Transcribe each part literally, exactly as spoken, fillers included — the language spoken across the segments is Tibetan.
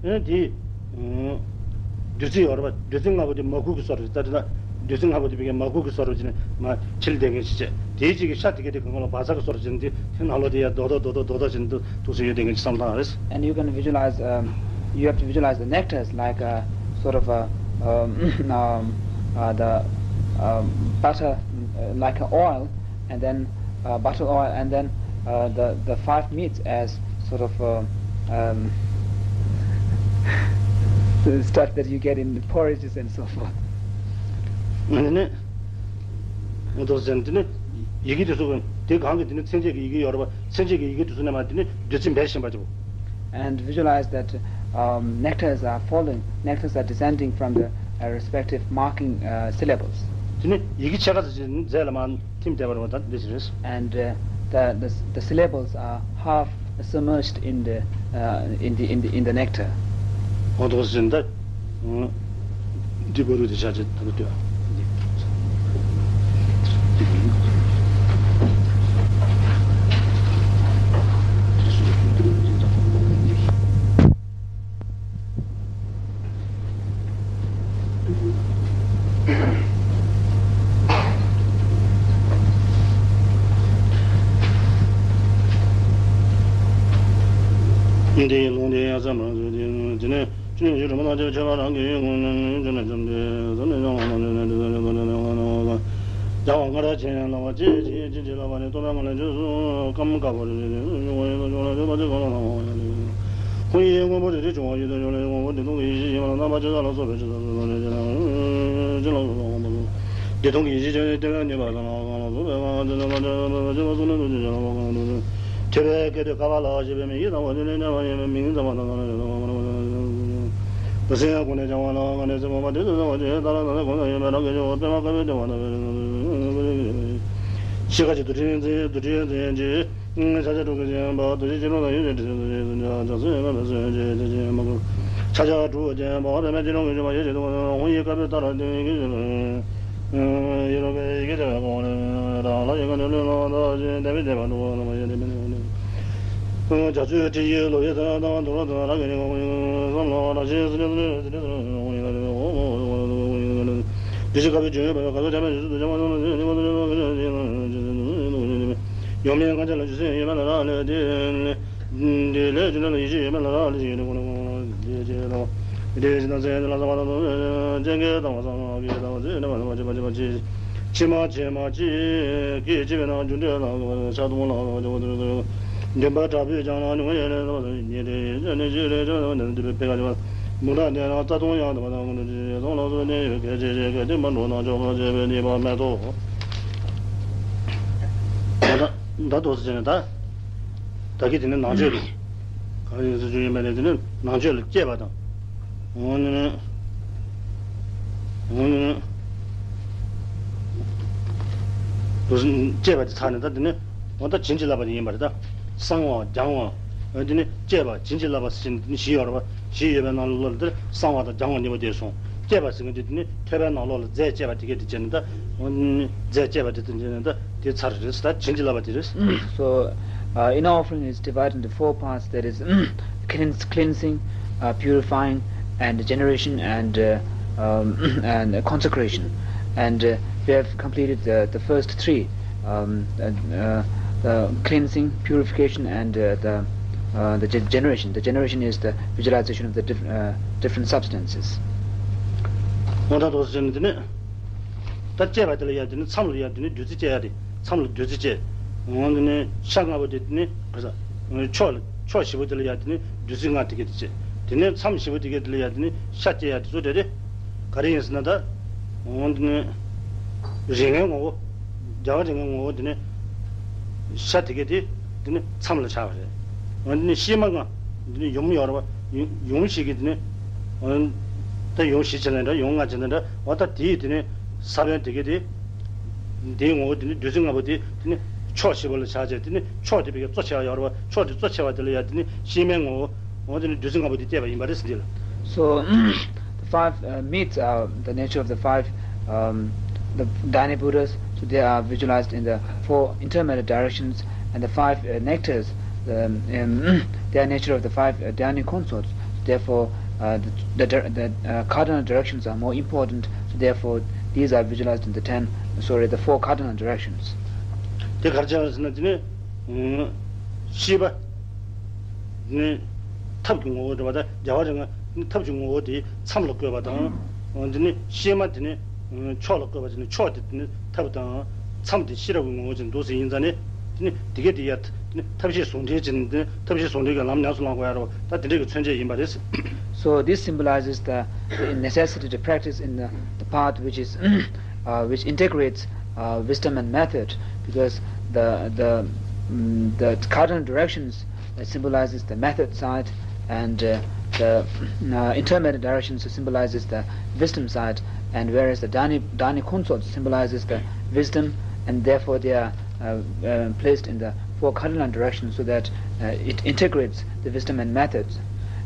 ཨེ་དེ། ཨུམ། བདུད་རྩི་ཡོད་རེད་པ། བདུད་རྩི་ལྔ་པོ་དེ་མར་ཁུ་གི་བཟོ་འདྲ་ཅིག་ད་དེ་ན། བདུད་རྩི་ལྔ་པོ་དེ་བི་གའི་མར་ཁུ་གི་བཟོ་འདྲ་ཅིག་ནས་མར་ཁྲིལ་ལྡན་མཁན་ཞིག་བྱས། དེའི་གཅིག་གི་ཤ་དེ་གའི་དེ་གང་ག་ལ་བ་ཚྭ་གི་བཟོ་འདྲ་ཅིག་ནས་དེ་དེ་ནང་ལོགས་དེ་ཡར་རྡོག་རྡོག་རྡོག་རྡོག་རྡོག་རྡོག་ཅིག་ནས་འདུག་འདུག་སེ་ཡོད་བསྡད་མཁན་ཅིག་བསམ་བློ་བཏང་རེད། And you can visualize, um, you have to visualize the nectars like a sort of a, um, um, uh, the, um, butter, uh, like an oil, and then, uh, butter oil, and then, uh, the, the five meats as sort of, uh, um, the stuff that you get in porridges and so forth. ཨ་ནི། ཨོ་ཏོ་ཟེར་ན་དེ་ནི་ཡི་གེ་དེ་ཚོ་དེ་གང་གི་དེ་ནི་མཚན་བཅས་ཀྱི་ཡི་གེ་ཡོད་རེད་པ། མཚན་བཅས་ཀྱི་ཡི་གེ་དེ་ཚོ་ནས་མར་དེ་ནི་བདུད་རྩི་འབེབས་བཞིན་པ་ཅིག And visualize that, um, nectars are falling, nectars are descending from the, uh, respective marking, uh, syllables. དེ་ནི་ཡི་གེ་ཕྱེད་ཀ་ཙམ་ཅིག་རྫས་ལ་མར་ཐིམ་བསྡད་པ་རེད་པ། ད་འདི་ཞིག་རེད། And, uh, the, the, the syllables are half submerged in the, uh, in the, in the, in the nectar. ཨོ་ཏོ་ཟེར་ན་ད། འདི་བར་དུ་དེ་ཆ་ཆེ་ད་ལྟ་ལྟོས། ཡིན་ཏེ་ལུང་དེ་ཡང་བསམ་པར་མཛོད་དེ། དེ་ནས་ཆུ་ནས་ཆུ་རུ་མ་དང་ཆེ་བ་ཆེ་བ་རང་གི་ཡུལ་ངོ་ནས་ཆུ་ནས་ཙམ་དེ་ཙམ་ནས་ཀྱང་ལ་ནང་ནས་ནས་དེ་ཙམ་ནས་ཙམ་ནས་ལ་ནང་ལ་རྒྱལ་བ་སྔར་ཆེན་ལ་བ་ཅེས་ཅེས་ཅེས་ཅེས་ལ་བ་ནས་སྟོབས་པའི་ངང་ལས་རྗེས་སུ་སྐམ་དཀར་པོ་རེ་རེ་རེ་ཡོང་བ་ཡིན་ན་ཆོག་ལ་ཆོག་པ་ཅིག་གང་ལ་ལ་བ་ཡང་ལས་ཁོང་ཡི་མངོན་པོ་རེ་རེ་བྱུང་བ་ཡིན་ན་ཆོག་ལ་མངོན་པོ་འདི་དུང་གི་ཡེ་ཤེས་ཡིན་པ་ལ་རྣམ་པ་ཅི་ཙམ་ལ་སོགས་པའི་ཅི་ཙམ་ཙམ་ལ་ཅི་ལ་ཅི་ལ་སོགས་མ་སོགས། བདེ་སྟོང་གི་ཡེ་ཤེས་ཀྱང་ལྟེ་བའི་ནུས་པ་དང་གང་ལ་སོགས་པའི་གང་ལ་ཅི་ལ་ཅི་ལ་ཅི་ལ་ཅི་ལ་སོགས་ནས་ཐུགས་རྗེ་ཆེན་པོ་གང་ལ་ཐུགས་རྗེ། ཐོས་པའི་སྐད་དོད་ཀ་པ་ལ་ཞེས་པའི་མིང་གིས་དང་པོ་དེ་ལས་ཉམས་པ་ཡིན་པའི་མིང་ཙམ་པ་དང་གང་ལ་ཅི་ལ་གང་ལ་ཅི་ལ་སོགས། སེམས་ཡང་ཀུན་ནས་བྱང་བ་ལ་གང་ནས་སེམས་ཕོངས་པ་དེ་ཚོ་ཚང་བ་ཅན་ལྟར་ལ་ལ་གོང་དུ་ཡོད་པའི་རང་གི་ཆུ་བོ་པདྨ་དཀར་པོའི་ལྟེ་བ་ལྟ་བུའི་ཤེས་དཀའ་ཆེ་རྡུལ་ཕྲན་མཚན་རྡུལ་ཕྲན་མཚན་གྱི། ཤཱཀྱ་དྲུག་གིས་བཅིངས་པ་རྡོ་རྗེ་སྐྱིལ་ཀྲུང་དང་ཡུལ་ཅན་དྲི་ཟའི་རྡོ་རྗེ་སུམ་ཅུ་རྩ་གསུམ་ཡོད་པའི་སྲོལ་འབྱེད་དེ་ཅན་མ་གུ། ཤཱཀྱ་དྲུག་བཅིངས་པ་པདྨའི་སྐྱིལ་ཀྲུང་གི་བཅུ་པ་ཡེ་ཤེས་དུ་འོང་ཡི་དཀར་པོའི་ལྟར་ལྡན་གྱི་ཡེ་རོ་པའི་ཡི་གེ་བྱ་བའི་གོང་ལས་རང་ལ་ཡི་གེ་ནི་ལུས་ལ་བཏགས་ཤིང་བསྟན་པའི་བསྟན་པ་འགྲོ་བ་ལ་མ་ཡེ་དེ་མིན་འོང་ནས། རྒྱ་མཚོའི་དྲི་ཡི་ལོ་ཡི་ཚ་དང་དུ་ར་དང་ར་གི་ནི་གོང་ཡི་བསམ་ལ་ར་ཤི་སི་ནི་སི་ནི་སི་ནི་སི་ནི་འོང་ཡི་ལ་ནི་འོང་འོང་འོང་འོང་འོང་འོང་། དེ་ཕྱིར་བསྐལ་པའི་འབྱུང་བའི་བར་དུ་ག་ཚོད་ཀྱང་མེད་ཚུལ་དུ་ཀྱང་མ་གསུངས་ལ་ཟེར་ནི་མ་གསུངས་ལ་ག་ཚོད་ཀྱང་མེད་ཚུལ་དུ་ཡོང་མིན་གང་ཅི་ལ་རྒྱུ་མཚན་ཡོད་མེད་ལ་རག་ལས་ཏེ། དེ་ལས་རྒྱུ་འབྲས་ལ་ཡིད་ཆེས་ཡོད་མེད་ལ་རག་ལས་ཤིང་ཡོད་དེ་ཁོ་ན་ཁོ་ན་དེ་ཅེས་དང་། དེ་ཕྱིར་ན་ཚེ་འདི་ལ་བསམ་པ་དང་དུ་མེད་ཅན་གྱི་ལྟ་བ་བསམ་པ་གིས་ལྟ་བ་ཚེ་འདི་མ་ལ་མ་བྱེད་པ་ཅི་མ་བྱེད་མ་བྱེད་ཀྱིས་བྱས་པས་ན་རྒྱུ་འབྲས་ལ་ཆགས་སྡང་ལ་བྱ་སྟོང་ལ་བྱ་བ་དེ་འདུན་པ་དྲག་པོས་ཀྱང་ལ་ཉུང་ཡེ་ལས་ལྟ་བ་ཉེ་དེ་ཡེ་ནས་ཅི་རེ་ཅི་རེ་འདུན་པའི་ཕལ་སྐད་ཅིག་མུ་དྲ་འདི་ན་རྩ་ལྟུང་ཡང་དུ་མ་དང་ཀུན་ཏུ་ཅི་སོང་ལ་སོགས་ནས་ཡོད་གལ་ཆེ་ཆེ་གལ་ཏེ་མ་འགྲོ་ན་ཆོག་ག་ཅེས་པའི་ནུས་པ་མེད་དོ། ད་ད་དོ་ཟེར་ནས་ད། ད་གི་དེ་ནི་ནང་ཆོས་ལ། གང་ཡིན་ཟེར་རྒྱུ་ཡིན་པ་ནི་དེ་ནི་ནང་ཆོས་ལ་སྐྱེས་པ་དང་། འོ་ནི་ནི། འོ་ནི་ནི། སྐྱེས་པ་དེ་ཚར་ནས་ད་དེ་ནི་འོ་ད་བྱིན་གྱིས་བརླབས་པ་དེ་ཡིན་པ་རེད་ད། གསང་བ་སྦྱང་བ། འོ་དེ་ནི་སྐྱེས་པ་བྱིན་གྱིས་བརླབས་པ་ཟེར་ནི་བཞི་ཡོད་རེད་པ། བཞི་ཡོད་པའི་ནང་ལོགས་ལ་དེར་གསང་བ་དང་སྦྱང་བ་གཉིས་པོ་དེ་སོང་། སྐྱེས་པ་ཟེར་མཁན་དེ་དེ་ནི་ཐོས་པའི་ནང་ལོགས་ལ་རྫས་སྐྱེས་པ་དེ་གས་དེ་བྱས་ནས་ད། རྫས་སྐྱེས་པ་དེ་དེ་བྱས་ནས་ད་དེ་ཚར་རེད་ད་བྱིན་གྱིས་བརླབས་པ་དེ་རེད། So, uh, inner offering is divided into four parts, that is, cleans, cleansing, uh, purifying, and generation, and, uh, um, and consecration. And, uh, we have completed the, the first three, um, uh, uh, the cleansing, purification, and, uh, the, uh, the ge- generation. The generation is the visualization of the diff- uh, different substances. འོ་ད་དོ་ཟེར་ནས་དེ་ནས། ད་བཅད་པ་དེ་ལ་ཡ་དེ་ནི་མཚམས་ལ་ཡ་དེ་ནི་བདུད་རྩི་བཅད་ཡ་དེ། མཚམས་ལ་བདུད་རྩི་བཅད། འོང་དེ་ནི་ཤ་ལྔ་པོ་དེ་དེ་ནི་ག་ས། ཕྱོགས་ལ་ཕྱོགས་བཞི་པོ་དེ་ལ་ཡ་དེ་ནི་བདུད་རྩི་ལྔ་དེ་གས་དེ་བཅད། དེ་ནི་མཚམས་བཞི་པོ་དེ་གས་དེ་ལ་ཡ་དེ་ནི་ཤ་བཅད་ཡ་དེ་ཚོ་དེ་རེད། ག་རེ་ཡིན་ཟེར་ན་ད། འོང་དེ་ནི་རིགས་ལྔའི་ངོ་བོ། རྒྱལ་བ་རིགས་ལྔའི་ངོ་བོ་དེ་ནི་ཤ་དེ་གས་དེ་དེ་ནི་མཚམས་ལ་ཆགས་པ་རེད། འོང་དེ་ནི་གཤེད་མ་ལྔ་དེ་ནི་ཡུམ་ཡོད་རེད་པ། ཡུམ་ཡུམ་ཞིག་གིས་དེ་ནི། འོན། ད་ཡུམ་བཞི་བྱས་ན་འདྲ་ཡུམ་ལྔ་བྱས་ན་འདྲ་འོ་ད་དེའི་དེ་ནི་ས་བོན་དེ་གས་དེ། དེའི་ངོ་བོ་དེ་ནི་བདུད་རྩི་ལྔ་པོ་དེ་དེ་ནི་ཕྱོགས་བཞི་པོ་ལ་ཆགས་བྱས་དེ་ནི་ཕྱོགས་དེ་བི་གས་གཙོ་ཆེ་བ་ཡོད་རེད་པ། ཕྱོགས་དེ་གཙོ་ཆེ་བ་དེ་ལ་ཡ་དེ་ནི་གཤེད་མའི་ངོ་བོ། འོ་དེ་ནི་བདུད་རྩི་ལྔ་པོ་དེ་བསྐྱེད་པ་ཡིན་པ་རེད་ཟེར་འདི་ལ། So, the five, uh, meats are the nature of the five, um, the Dhyani Buddhas. So they are visualized in the four intermediate directions, and the five, uh, nectars, um, um, they are nature of the five, uh, Dhyani consorts. Therefore, uh, the, the, dir- the uh, cardinal directions are more important. So therefore, these are visualized in the ten, sorry, the four cardinal directions. དེ་ག་རེ་བྱས་པ་ཟེར་ན་དེ་ནི་ཨུམ་ཤེས་པ་ནི་ཐབས་ཀྱི་ངོ་བོ་རེད་པ། ད་རྒྱལ་བ་རིགས་ལྔ་ནི་ཐབས་ཀྱི་ངོ་བོ་དེ་མཚམས་ལ་བཀོད་པ་དང་། འོ་དེ་ནི་ཤེས་མ་དེ་ནི་ཕྱོགས་ལ་བཀོད་པ་ཅིག་ནི་ཕྱོགས་དེ་དེ་ནི་ཐབས་དང་། མཚམས་དེ་ཤེས་རབ་ཀྱི་ངོ་བོ་ཅིག་འདུག་ཟེར་ཡིན་ཙང་ནི། དེ་ནི་དེ་གས་དེ་ཡ་དེ་ནི་ཐབས་ཤེས་ཟུང་འབྲེལ་ཅིག་ནི་དེ་ནི་ཐབས་ཤེས་ཟུང་འབྲེལ་གྱི་ལམ་ཉམས་སུ་བླང་དགོས་ཡ་རེད་པ། ད་དེ་འདྲ་གི་མཚོན་བྱེད་ཡིན་པ་རེད། So this symbolizes the, the necessity to practice in the, the path which is uh, which integrates uh, wisdom and method, because the the mm, the cardinal directions uh, symbolizes the method side, and uh, the uh, intermediate directions symbolizes the wisdom side, and whereas the Dani Dani Khuntso symbolizes the wisdom, and therefore they are uh, uh, placed in the four cardinal directions so that uh, it integrates the wisdom and methods,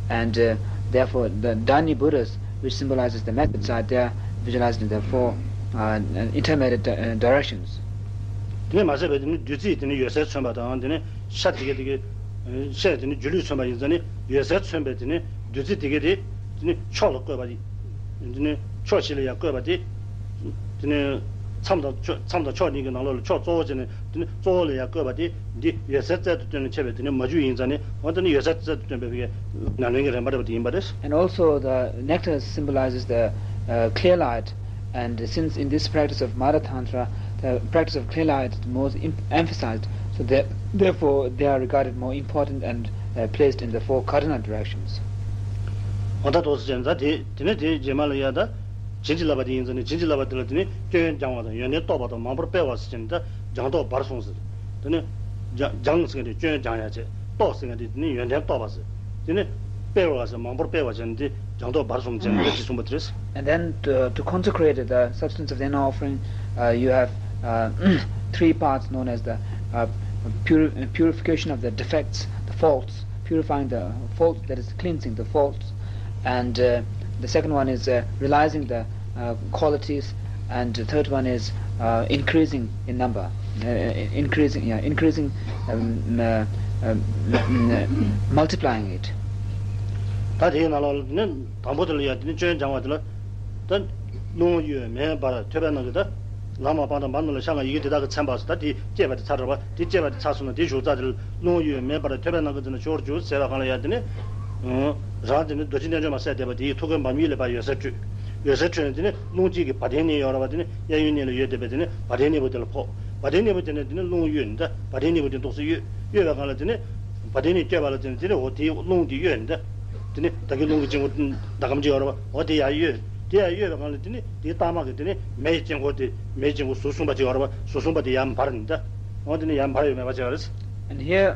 and uh, therefore the Dani Buddhas, which symbolizes the method side, they are visualized in the four uh, intermediate uh, directions. དེ་ནས་མ་ཟད་པའི་དེ་ནི་བདུད་རྩི་དེ་ནི་འོད་ཟེར་མཚོན་པ་དང་། དེ་ནི་ཤ་དེ་ག་དེ་ག་ཤ་དེ་ནི་སྒྱུ་ལུས་མཚོན་པ་ཡིན་ཙང་ནི། འོད་ཟེར་མཚོན་པའི་དེ་ནི་བདུད་རྩི་དེ་ག་དེ་དེ་ནི་ཕྱོགས་ལ་བཀོད་པ་དེ། དེ་ནི་ཕྱོགས་བཞི་ལ་ཡང་བཀོད་པ་དེ། དེ་ནི་མཚམས་དང་ཕྱོགས་མཚམས་དང་ཕྱོགས་གཉིས་ཀྱི་ནང་ལོགས་ལ་ཕྱོགས་གཙོ་བོ་བྱས་ནས། དེ་ནི་གཙོ་བོ་ལ་ཡང་བཀོད་པ་དེ། འདི་འོད་ཟེར་རྩལ་དུ་བཏོན་ནས་འཆད་པའི་དེ་ནི་མ་རྒྱུད་ཡིན་ཙང་ནི། འོ་དེ་ནི་འོད་ཟེར་རྩལ་དུ་བཏོན་པའི་ཉམས་ལེན་གྱི་རིམ་པ་རེད་པ་དེ། And also the nectar symbolizes the uh, clear light. And since in this practice of Mara Tantra, the practice of clear light is most em- emphasized, so they, therefore they are regarded more important and uh, placed in the four cardinal directions. འོ་ད་དོ་ཟེར་ན་ད་དེ་དེ་ནས་དེ་རྗེས་མ་ལ་ཡ་ད་བྱིན་གྱིས་བརླབས་པ་དེ་ཡིན་ཙང་ནི། བྱིན་གྱིས་བརླབས་པ་དེ་ལ་དེ་ནི་སྐྱོན་སྦྱང་བ་དང་། ཡོན་ཏན་རྟོགས་པ་དང་། མང་པོར་སྤེལ་བ་ཟེར་ཅན་ད་སྦྱང་རྟོགས་འབར་གསུངས་ཟེར། དེ་ནི་སྦྱང་སྦྱང་ཟེར་མཁན་དེ་སྐྱོན་སྦྱང་ཡ་བྱས། རྟོགས་ཟེར་མཁན་དེ་དེ་ནི་ཡོན་ཏན་རྟོགས་པ་ཟེར། དེ་ནི་སྤེལ་བ་ཟེར། མང་པོར་སྤེལ་བ་ཟེར་ནི་དེ་སྦྱང་རྟོགས་འབར་གསུངས་ཟེར་ནི་ཅི་གསུངས་པ་དེ་རེད། And then to, to consecrate the substance of the inner offering, uh, you have uh, three parts known as the uh, puri- purification of the defects, the faults, purifying the faults, that is cleansing the faults. And uh, the second one is uh, realizing the uh, qualities, and the third one is uh, increasing in number, uh, increasing, yeah, increasing, um, uh, um, mm, uh, multiplying it. ད་དེའི་ནང་ལོགས་ལ་དེ་ནི་དང་པོ་དེ་ལ་ཡ་དེ་ནི་སྐྱོན་སྦྱང་བ་དེ་ལ། ད་རླུང་གཡོས་མེ་འབར་ཐོད་པའི་ནང་གི། ད་ལ་མ་པ་དང་བ་ན་ལ་ཤ་ང་ཡི་གེ་དེ་དག་གི་མཚན་པ་ཟེར། ད་དེ་བསྐྱེད་པ་དེ་ཚར་རེད་པ། དེ་བསྐྱེད་པ་དེ་ཚར་སོང་ན། དེའི་བཞུགས་ས་དེ་ལ་རླུང་གཡོས་མེ་འབར་ཐོད་པའི་ནང་གི་དེ་ན་ཤོར་འཇུག་ཟེར་བ་གང་ལ་ཡ་དེ་ནི། རང་དེ་ནི་རྡོ་རྗེ་རྣལ་འབྱོར་མ་གསལ་བསྡད་པ་དེའི་ཐུགས་ཀའི་བམ་ཡིག་ལས་ཕར་འོད་ཟེར་འཕྲོས། འོད་ཟེར་འཕྲོས་ནས་དེ་ནི་རླུང་དཀྱིལ་གྱི་བ་དན་གཉིས་ཡོད་རེད་པ། དེ་ནི་གཡས་གཡོན་གཉིས་ལ་ཡོད་བསྡད་པའི་དེ་ནི་བ་དན་གཉིས་པོ་དེ་ལ་ཕོག་བ་དན་གཉིས་པོ་དེ་ནས་དེ་ནི་རླུང་གཡོས་ནས། ད་བ་དན་གཉིས་པོ་དེ་འདུག་སེ་གཡོས། གཡོས་པའི་སྒང་ལ་དེ་ནི་བ་དན་གཉིས་བསྐྱོད་པ་ལ་དེ་ནི་དེ་ནི་འོ་དེའི་རླུང་དེ་གཡོས་ནས། ད་དེ་ནི་ད་གིན་རླུང་གི་དཀྱིལ་འཁོར་ད་གམ་ཅིག་ཡོད་རེད་པ། འོ་དེ་ཡར་གཡོས། དེ་ཡར་གཡོས་པའི་སྒང་ལ་དེ་ནི་དེའི་ལྟག་མ་གི་དེ་ནི་མེ་ཡི་དཀྱིལ་འཁོར་དེ། མེ་ཡི་དཀྱིལ་འཁོར་ཟུར་གསུམ་པ་ཅིག་ཡོད་རེད་པ། ཟུར་གསུམ་པ་དེ་ཡར་འབར་ནས། ད་འོ་དེ་ནི་ཡར་འབར་ཡོད་མེད་པ་ཅིག་རེད། And here,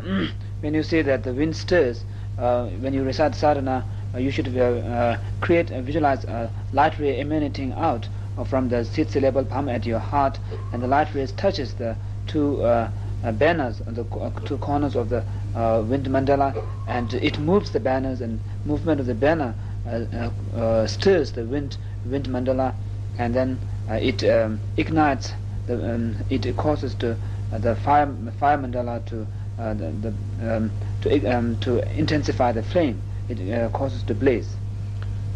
when you say that the wind stirs, uh, when you recite sadhana, uh, you should uh, uh, create, uh, visualize a light ray emanating out uh, from the seed syllable palm at your heart, and the light rays touches the two uh, uh, banners, the co- uh, two corners of the uh, wind mandala, and it moves the banners, and movement of the banner uh, uh, uh, stirs the wind wind mandala, and then uh, it um, ignites the um, it causes to uh, the fire fire mandala to uh, the, the um, to um, to intensify the flame. It uh, causes to blaze.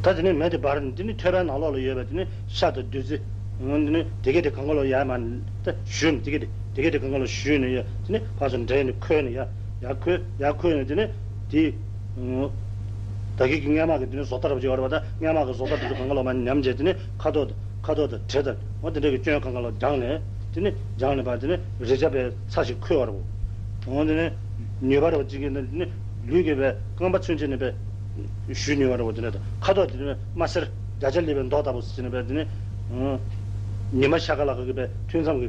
ད་དེ་ནས་མེ་དེ་འབར་ནས་དེ་ནི་ཐོད་པའི་ནང་ལོགས་ལ་ཡོད་པའི་དེ་ནི་ཤ་དང་བདུད་རྩི། འོ་དེ་ནི་དེ་ག་དེ་གང་ག་ལ་ཡར་མར་ད་གཞུས་ནས། དེ་ག་དེ་དེ་ག་དེ་གང་ག་ལ་གཞུས་ནས་ཡ། དེ་ནི་ཕར་ཚུར་འདྲེས་ནས་ཁོལ་ནས་ཡ། ཡར་ཁོལ་ཡར་ཁོལ་ནས་དེ་ནི་དེ། ད་གིན་གྱི་སྔས་མ་གི་དེ་ནི་བཟོ་ལྟ་རབ་ཅིག་ཡོད་རེད་པ། ད་སྔས་མ་གི་བཟོ་ལྟ་དེ་ཚོ་གང་ག་ལ་མར་ཉམས་བྱས། དེ་ནི་ཁ་དོག་དང་ཁ་དོག་དང་དྲི་དང་འོ་དེ་འདྲ་གི་སྐྱོན་གང་ག་ལ་སྦྱངས་ནས། དེ་ནི་སྦྱངས་ནས་ཕར་དེ་ནི་རེག་བྱ་བའི་ཚྭ་ཞིག་ཁོལ་བ་རེད་པ། འོ་དེ་ནི་ནུས་པ་རེད་པ། གཅིག་གིས་ནི་དེ་ནི་ལུས་ཀྱི་བའི་རྐང་པ་ཚུན་ཆད་ནས་བའི་གཞུ་ནུས་པ་རེད་པ། དེ་འདྲ་དང་། ཁ་དོག་དེ་ནི་དམར་སེར་བརྒྱ་ཆ་ལས་པའི་མདོག་ལྟ་བུ་ཟེར་ནས་བའི་དེ་ནི་ཉི་མ་ཤར་ཁ་ལ་ཁ་གི་བའི་ཐུན་མཚམས་ཀྱི་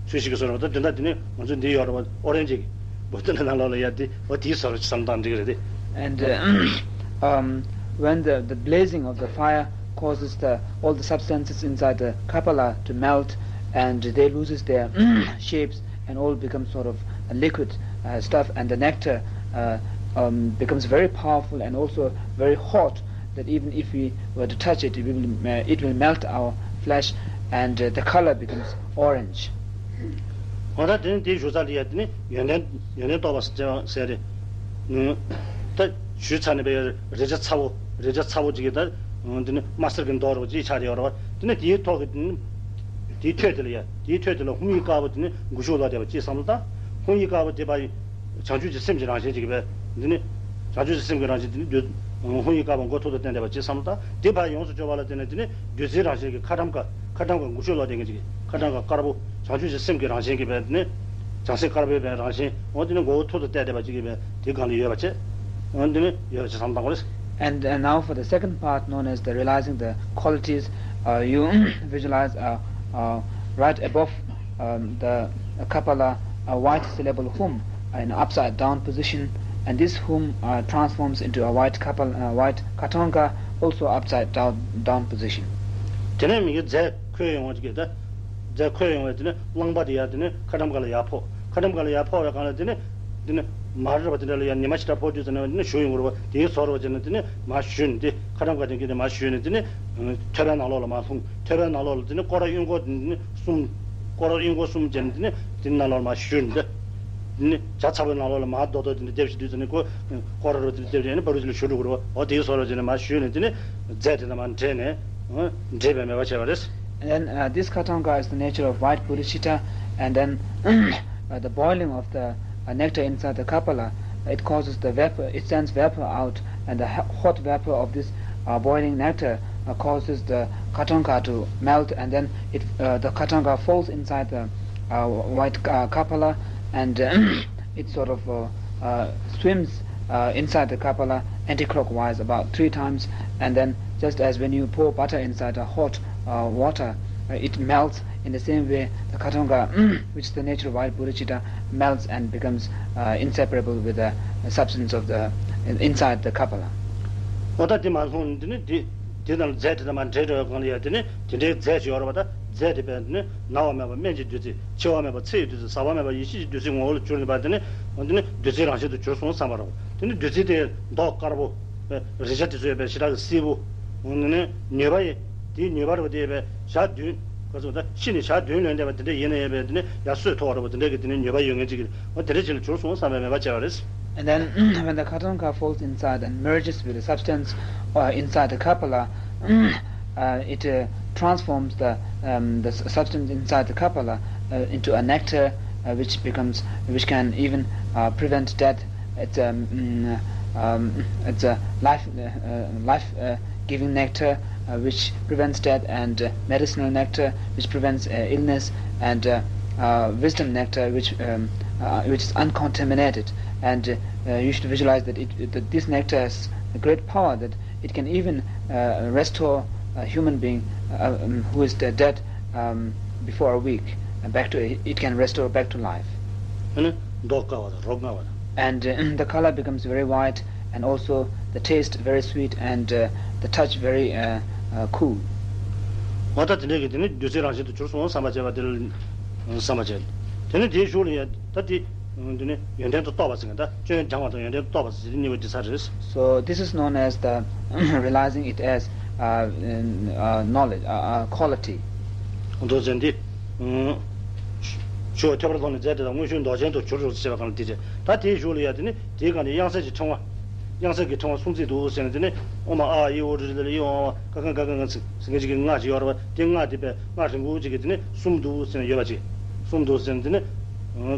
ཚུལ་ཞིག་གི་བཟོ་རེད་པ། ད་དེ་འདྲ་དེ་ནི་ང་ཚོ་འདི་ཡོད་རེད་པ། ཨོ་རེན་ཇི་གི་བོ་དེ་ནི་ནང་ལོགས་ལ་ཡ་དེ། འོ་དེའི་བཟོ་རེད་བསམ་སྟངས་འགྲིག་གི་རེད་དེ། And uh, um, when the, the blazing of the fire causes the, all the substances inside the kapala to melt, and they loses their shapes and all becomes sort of a liquid uh, stuff, and the nectar uh, um, becomes very powerful and also very hot, that even if we were to touch it, it will, uh, it will melt our flesh, and uh, the color becomes orange. འོ་ད་དེ་ནི་དེའི་བཞུགས་ས་ལ་ཡ་དེ་ནི་ཡོན་ཏན་ཡོན་ཏན་རྟོགས་པ་ཟེར་རེད། ད་ ཞུས་ཚར་ནས་པའི་རེག་བྱ་ཚ་པོ། རེག་བྱ་ཚ་པོ་ཅིག་གིས་ད་འདི་ནི་དམར་སེར་གྱི་མདོག་རེད་པ་ཅིག་ཆགས་བསྡད་ཡོད་རེད་པ། དེ་ནས་དེའི་ཐོག་གི་དེ་ནི་དེའི་ཐོད་དེ་ལ་ཡ། དེའི་ཐོད་དེ་ལ་ཧཱུྃ་ཡིག་དཀར་པོ་དེ་ནི་འགུལ་ཤུགས་ལོག་བསྡད་པ་ཅིག་བསམ་བློ་བཏང་། ཧཱུྃ་ཡིག་དཀར་པོ་དེ་ཕར་བྱང་ཆུབ་ཀྱི་སེམས་ཀྱི་རང་བཞིན་ཅིག་གིས་པའི་འདི་ནི་བྱང་ཆུབ་ཀྱི་སེམས་ཀྱི་རང་བཞིན་དེ་ནི་བདུད་ཧཱུྃ་ཡིག་དཀར་པོ་མགོ་ཐོག་ཏུ་བསྟན་བསྡད་པ་ཅིག་བསམ་བློ་བཏང་། དེ་ཕར་ཡོངས་སུ་གྱུར་པ་ལ་བརྟེན་ནས་དེ་ནི་བདུད་རྩིའི་རང་བཞིན་གྱི་ཁ་ཊྭཱཾ་ཀ། ཁ་ཊྭཱཾ་ཀ་འགུལ་ཤུགས་ལོག་བསྡད་མཁན་ཅིག་གི་ཁ་ཊྭཱཾ་ཀ་དཀར་པོ། བྱང་ཆུབ་ཀྱི་སེམས་ཀྱི་རང་བཞིན་གྱི་པའི་དེ་ནི་བྱང་སེམས་དཀར་པོའི་པའི་རང་བཞིན་འོ་དེ་ནི་མགོ་བོ་ཐོག་ཏུ་གཏད་བསྡད་པ་ཅིག་གི་པའི་དེའི་སྒང་ལ་ཡོད་པ་བྱས། འོ་དེ་ནི་ཡོད་པ་བྱས་བསམ་བློ་བཏང་དགོས་རེད། And uh, now for the second part, known as the realizing the qualities, uh, you visualize uh, uh, right above um, the kapala a white syllable hum in upside down position, and this hum uh, transforms into a white kapala, uh, white katanka, also upside down, down position. དེ་ནས་མི་གི་རྫས་འཁོལ་ཡོང་བ་ཅིག་གི་ད། རྫས་འཁོལ་ཡོང་བས་དེ་ནས་རླངས་པ་དེ་ཡར་དེ་ནས་ཁ་ཊྭཱཾ་ཀ་ལ་ཡར་ཕོག་ཁ་ཊྭཱཾ་ཀ་ལ་ཡར་ཕོག་པའི་སྒང་ལ་དེ་ནས་དེ་ནས་མར་རེད་པ། དེ་འདྲ་ལ་ཡར་ཉི་མ་ཞེ་དྲག་ཕོག་དུས་ཙམ་ནས་དེ་ནས་ཞུ་ཡོང་གི་རེད་པ། དེའི་བཟོ་འདྲ་བྱས་ནས་དེ་ནས་མར་ཞུས་ནས་དེ་ཁ་ཊྭཱཾ་ཀ་དེ་གི་དེ་མར་ཞུས་ནས་དེ་ནས་ཐོད་པའི་ནང་ལོགས་ལ་མར་ལྷུང་། ཐོད་པའི་ནང་ལོགས་ལ་དེ་ནས་སྐོར་ར་གཡོན་སྐོར་དེ་ནས་གསུམ། སྐོར་ར་གཡོན་སྐོར་གསུམ་བྱས་ནས་དེ་ནས་དེ་ནང་ལོགས་ལ་མར་ཞུས་ནས་དེ་ནས་ཇ་ཚ་པོའི་ནང་ལོགས་ལ་མར་རྡོག་རྡོག་དེ་འདྲ་བརྡབས་ཤིག་དུས་ཙམ་ནས་ཁོ་སྐོར་ར་རུ་དེ་འདྲ་བརྡབས་ཤིག་ནས་ཕ་རུ་ཅིག་ལ་ཞུ་འགྲོ་གི་རེད་པ། འོ་དེའི་བཟོ་འདྲ་བྱས་ནས་མར་ཞུས་ནས་དེ་ནས་རྫས་དེ་དང་མར་འདྲེས་ནས་འདྲེས་པའི་མེད་པ་བྱས་པ་རེད། And then uh, this katanka is the nature of white bodhicitta, and then uh, the boiling of the uh, nectar inside the kapala, it causes the vapor, it sends vapor out, and the ho- hot vapor of this uh, boiling nectar uh, causes the katanka to melt, and then it, uh, the katanka falls inside the uh, white uh, kapala, and uh, it sort of uh, uh, swims uh, inside the kapala anti-clockwise about three times, and then just as when you pour butter inside a hot uh, water, uh, it melts. In the same way, the katanka, which is the nature of white bodhicitta, melts and becomes uh, inseparable with the substance of the inside the kapala. འོ་ད་དེ་མར་ལྷུང་ནས་དེ་ནི་དེ་དེ་དང་རྫས་དེ་དང་མར་འདྲེས་འགྲོ་བའི་སྒང་ལ་ཡ། དེ་ནི་དེ་འདྲའི་རྫས་ཅིག་ཡོད་རེད་པ། ད་རྫས་དེ་བས་ནི་ན་བ་མེད་པ་སྨན་གྱི་བདུད་རྩི། འཆི་བ་མེད་པ་ཚེ་ཡི་བདུད་རྩི། ཟག་པ་མེད་པ་ཡེ་ཤེས་ཀྱི་བདུད་རྩིའི་ངོ་བོ་ལ་གྱུར་ནས་པ། དེ་ནི་འོ་དེ་ནི་བདུད་རྩིའི་རང་བཞིན་དུ་གྱུར་སོང་བསམ་པ་རེད། དེ་ནི་བདུད་རྩི་དེ་མདོག་དཀར་པོ། རེག་བྱ་དེ་ཚོ་ཡོད་པའི་ཞེ་དྲག་གི་སེར་པོ། འོ་ནི་ནི་ནུས་པ་ཡི། དེའི་ནུས་པ་རེད་པ། དེ་ཡོད་པའི་ཞག་བདུན། ག་ཚོད་ད་ཤི་ནས་ཞག་བདུན་ལོན་བསྡད་པ་དེ་འདྲ་ཡིན་ན་ཡོད་པའི་དེ་ནི་ཡར་སོས་ཐོག་རེད་པ། དེ་འདྲ་གི་དེ་ནི་ནུས་པ་ཡོད་མཁན་ཅིག་གི་འོ་དེ་འདྲ་ཅིག་ལ་གྱུར་སོང་བསམ་པའི་མོས་པ་བྱས་པ་རེད། And then when the katanka falls inside and merges with the substance uh, inside the kapala, uh, it uh, transforms the, um, the s- substance inside the kapala uh, into a nectar uh, which becomes, which can even uh, prevent death. It's a, mm, um, it's a life, uh, uh, life uh, giving nectar uh, which prevents death, and uh, medicinal nectar which prevents uh, illness, and uh, uh, wisdom nectar which um, uh, which is uncontaminated. And uh, you should visualize that, it, that this nectar has a great power, that it can even uh, restore a human being uh, um, who is de- dead um, before a week uh, back to, it can restore back to life. ཨ་ནི་མདོག་དཀར་བ་དང་རོ་མངར་བ་དང་། And uh, the color becomes very white, and also the taste very sweet, and uh, the touch very uh, uh, cool. འོ་ད་དེ་འདྲའི་གི་དེ་ནི་བདུད་རྩིའི་རང་བཞིན་དུ་གྱུར་སོང་བསམ་པ་བྱས་པ་དེ་ལ་བསམ་པ་བྱས། དེ་ནི་དེའི་གཞུག་ལ་ཡ་ད་དེ་དེ་ནི་ཡོན་ཏན་དུ་རྟོགས་པ་ཟེར་མཁན། ད་སྐྱོན་སྦྱང་བ་དང་ཡོན་ཏན་དུ་རྟོགས་པ་ཟེར་གཉིས་པོ་དེ་ས་རེད། So this is known as the realizing it as uh, in, uh, knowledge, uh, uh, quality. འདུག་ཟེར་འདི། ཆུ་བོ་ཐོད་པར་ལྷུང་ནས་རྫས་དེ་དག་དངོས་བྱུང་མདོག་ཅན་དུ་གྱུར་ཏོ་ཞེས་པའི་སྒང་ལ་དེ་བྱས། ད་དེའི་གཞུག་ལ་ཡ་དེ་ནི་དེའི་སྒང་ནས་དབྱངས་གསལ་གྱི་ཕྲེང་བ། དབྱངས་གསལ་གྱི་ཕྲེང་བ་གསུང་ཚིག་འདུག་ཟེར་ནས་དེ་ནི་ཨོ་མ་ཨ་ཨི་ཨོ་རི་ལི་ལི་ཨི་ཨོ་ཨ་ཀ་ཁ་ག་ག་ང་ཚིག་ཟེར་མཁན་ཅིག་གི་སྔགས་ཅིག་ཡོད་རེད་པ། དེ་སྔགས་དེ་པའི་སྔགས་རིང་པོ་ཅིག་གི་དེ་ནི་གསུམ་འདུག་ཟེར་ནས་ཡོད་པ་ཅིག་གསུམ་འདུག་ཟེར་ནས་དེ་ནི།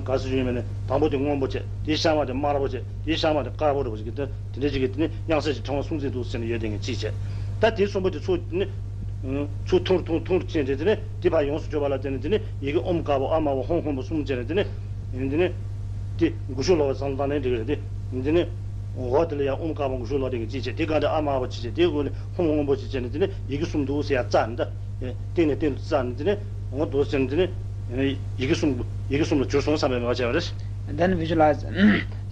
ག་ཟེར་ཡོད་མེད་ནི་དང་པོ་དེ་སྔོན་པོ་བྱས། དེའི་ཤར་མ་དེ་དམར་པོ་བྱས། དེའི་ཤར་མ་དེ་དཀར་པོ་རེད་པ་ཅིག་གི་དེ་དེ་འདྲ་ཅིག་གི་དེ་ནི་དབྱངས་གསལ་གྱི་ཕྲེང་བ་གསུང་ཚིག་འདུག་ཟེར་ནས་ཡོད་དེ་ངས་ཅིག་བྱས། ད་དེ་གསུམ་པོ་དེ་ཚུར་དེ་ནི། ཚུར་ཐུང་རུ་ཐུང་རུ་ཐུང་རུ་ཕྱིན་ཏེ་དེ་ནི་དེ་ཕར་ཡོངས་སུ་གྱུར་པ་ལ་བརྟེན་ནས་དེ་ནི་ཡི་གེ་ཨོཾ་དཀར་པོ་ཨ་དམར་པོ་ཧཱུྃ་སྔོན་པོ་གསུམ་བྱས་ནས་དེ་ནི། དེ་ནི། དེ་འགུལ་ཤུགས་ལོག་པའི་བསམ་བློ་བཏང་ནའི་འགྲིག་གི་རེད་དེ། དེ་ནི། འོ་དེ་ལ་ཡང་ཨོཾ་དཀར་པོ་འགུལ་ཤུགས་ལོག་དེ་གི་ཅིག་བྱས། དེ་ག་འདྲ་ཨ་དམར་པོ་ཅིག་བྱས། དེའི་སྒོ་ནས་ཧཱུྃ་སྔོན་པོ་ཅིག་བྱས་ནས་དེ་ནི་ཡི་གེ་གསུམ་འདུག་ཟེར་ཡ་རྩ་ནས་ད། སྟེང་ནས་སྟེང་དུ་རྩ་ནས་དེ་ནི། འོ་འདུག་ཟེར་ནས་དེ་ནི། ཡི་གེ་གསུམ། ཡི་གེ་གསུམ་ལ་གྱུར་སོང་བསམ་པའི་མོས་པ་བྱས་པ་རེད། And then visualize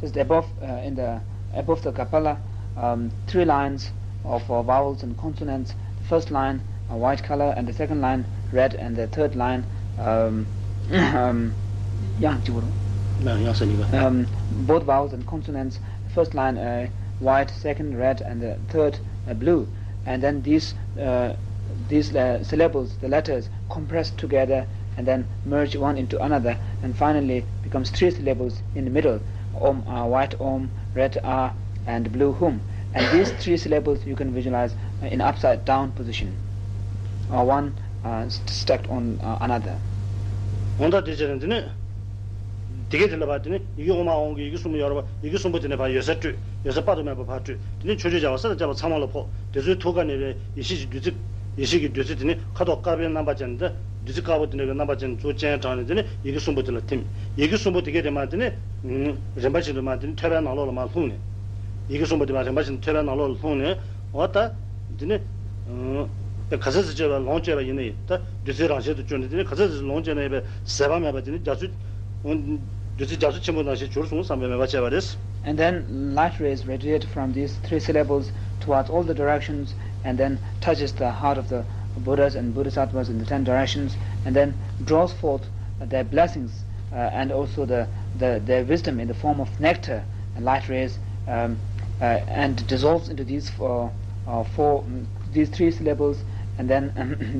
just above uh, in the above the kapala, um, three lines of uh, vowels and consonants. The first line a white color, and the second line red, and the third line um, um, དབྱངས་གཅིག་པོ་རེད། དབྱངས་གསལ་གཉིས་པ། Um, both vowels and consonants. The first line uh, white, second red, and the third uh, blue. And then these uh, these uh, syllables, the letters, compressed together and then merge one into another, and finally becomes three syllables in the middle. Om, uh, white om, red a, and blue whom. And these three syllables you can visualize, uh, in upside down position, uh, one, uh, st- stacked on, uh, another. འོ་ད་དེ་བྱས་ནས་དེ་ནས་དེ་གའི་དེ་ལ་བ་དེ་ནས་ཡི་གེ་ཨོཾ་ཨཱཿཧཱུྃ་གི་ཡི་གེ་གསུམ་པོ་ཡོད་རེད་བ། ཡི་གེ་གསུམ་པོ་དེ་ནས་ཕར་ཡོད་ཚད་སྤྲོས། ཡོད་ཚད་དཔག་ཏུ་མེད་པ་ཕར་སྤྲོས། དེ་ནས་ཆོས་སྤྱོད་བྱ་བ་ས་དང་བཅས་པ་ཚང་མ་ལ་ཕོག། དེ་ཚོའི་ཐུགས་ཀ་ནས་རེད། ཡེ་ཤེས་ཀྱི་བདུད་རྩི། ཡེ་ཤེས་ཀྱི་བདུད་རྩི་དེ་ནི་ཁ་དོག་དཀར་པོའི་རྣམ་པ་ཅན་དེ། བདུད་རྩི་དཀར་པོ་དེ་འདྲ་གི་རྣམ་པ་ཅན་ཚུར་སྤྱན་དྲངས་ནས་དེ་ནི་ཡི་གེ་གསུམ་པོ་དེ་ལ་ཐིམ། ཡི་གེ་གསུམ་པོ་དེ་གས་དེ་མར་དེ་ནི། ཨུམ། རིམ་པ་བཞིན་དུ་མར་དེ་ནི་ཐོད་པའི་ནང་ལོགས་ལ་མར་ལྷུང་ནས། ཡི་གེ་གསུམ་པོ་དེ་མར་རིམ་པ་བཞིན་དུ་ཐོད་པའི་ནང་ལོགས་ལ་ལྷུང་ནས། འོ་ད། དེ་ནི། ཨུམ། ག་ཚོད་ཙམ་བཅོས་པ་ལོངས་སྤྱོད་པ་ཡིན་ན་ཡིན། ད་བདུད་རྩིའི་རང་བཞིན་དུ་གྱུར་ནས་དེ་ནི་ག་ཚོད་ཙམ་ལོངས་སྤྱོད་ན་ཡིན་པའི་ཟད་པ་མེད་པ་དེ་ནི་རྒྱ་མཚོ། བདུད་རྩི་རྒྱ་མཚོ་ཆེན་པོ་ནང་བཞིན་གྱུར་སོང་བསམ་པའི་མོས་པ་བྱས་པ་རེད། And then light rays radiate from these three syllables towards all the directions and then touches the heart of the Buddhas and Bodhisattvas in the ten directions and then draws forth their blessings, uh, and also the, the, their wisdom in the form of nectar and light rays, um, uh, and dissolves into these four, uh, four, mm, these three syllables, and then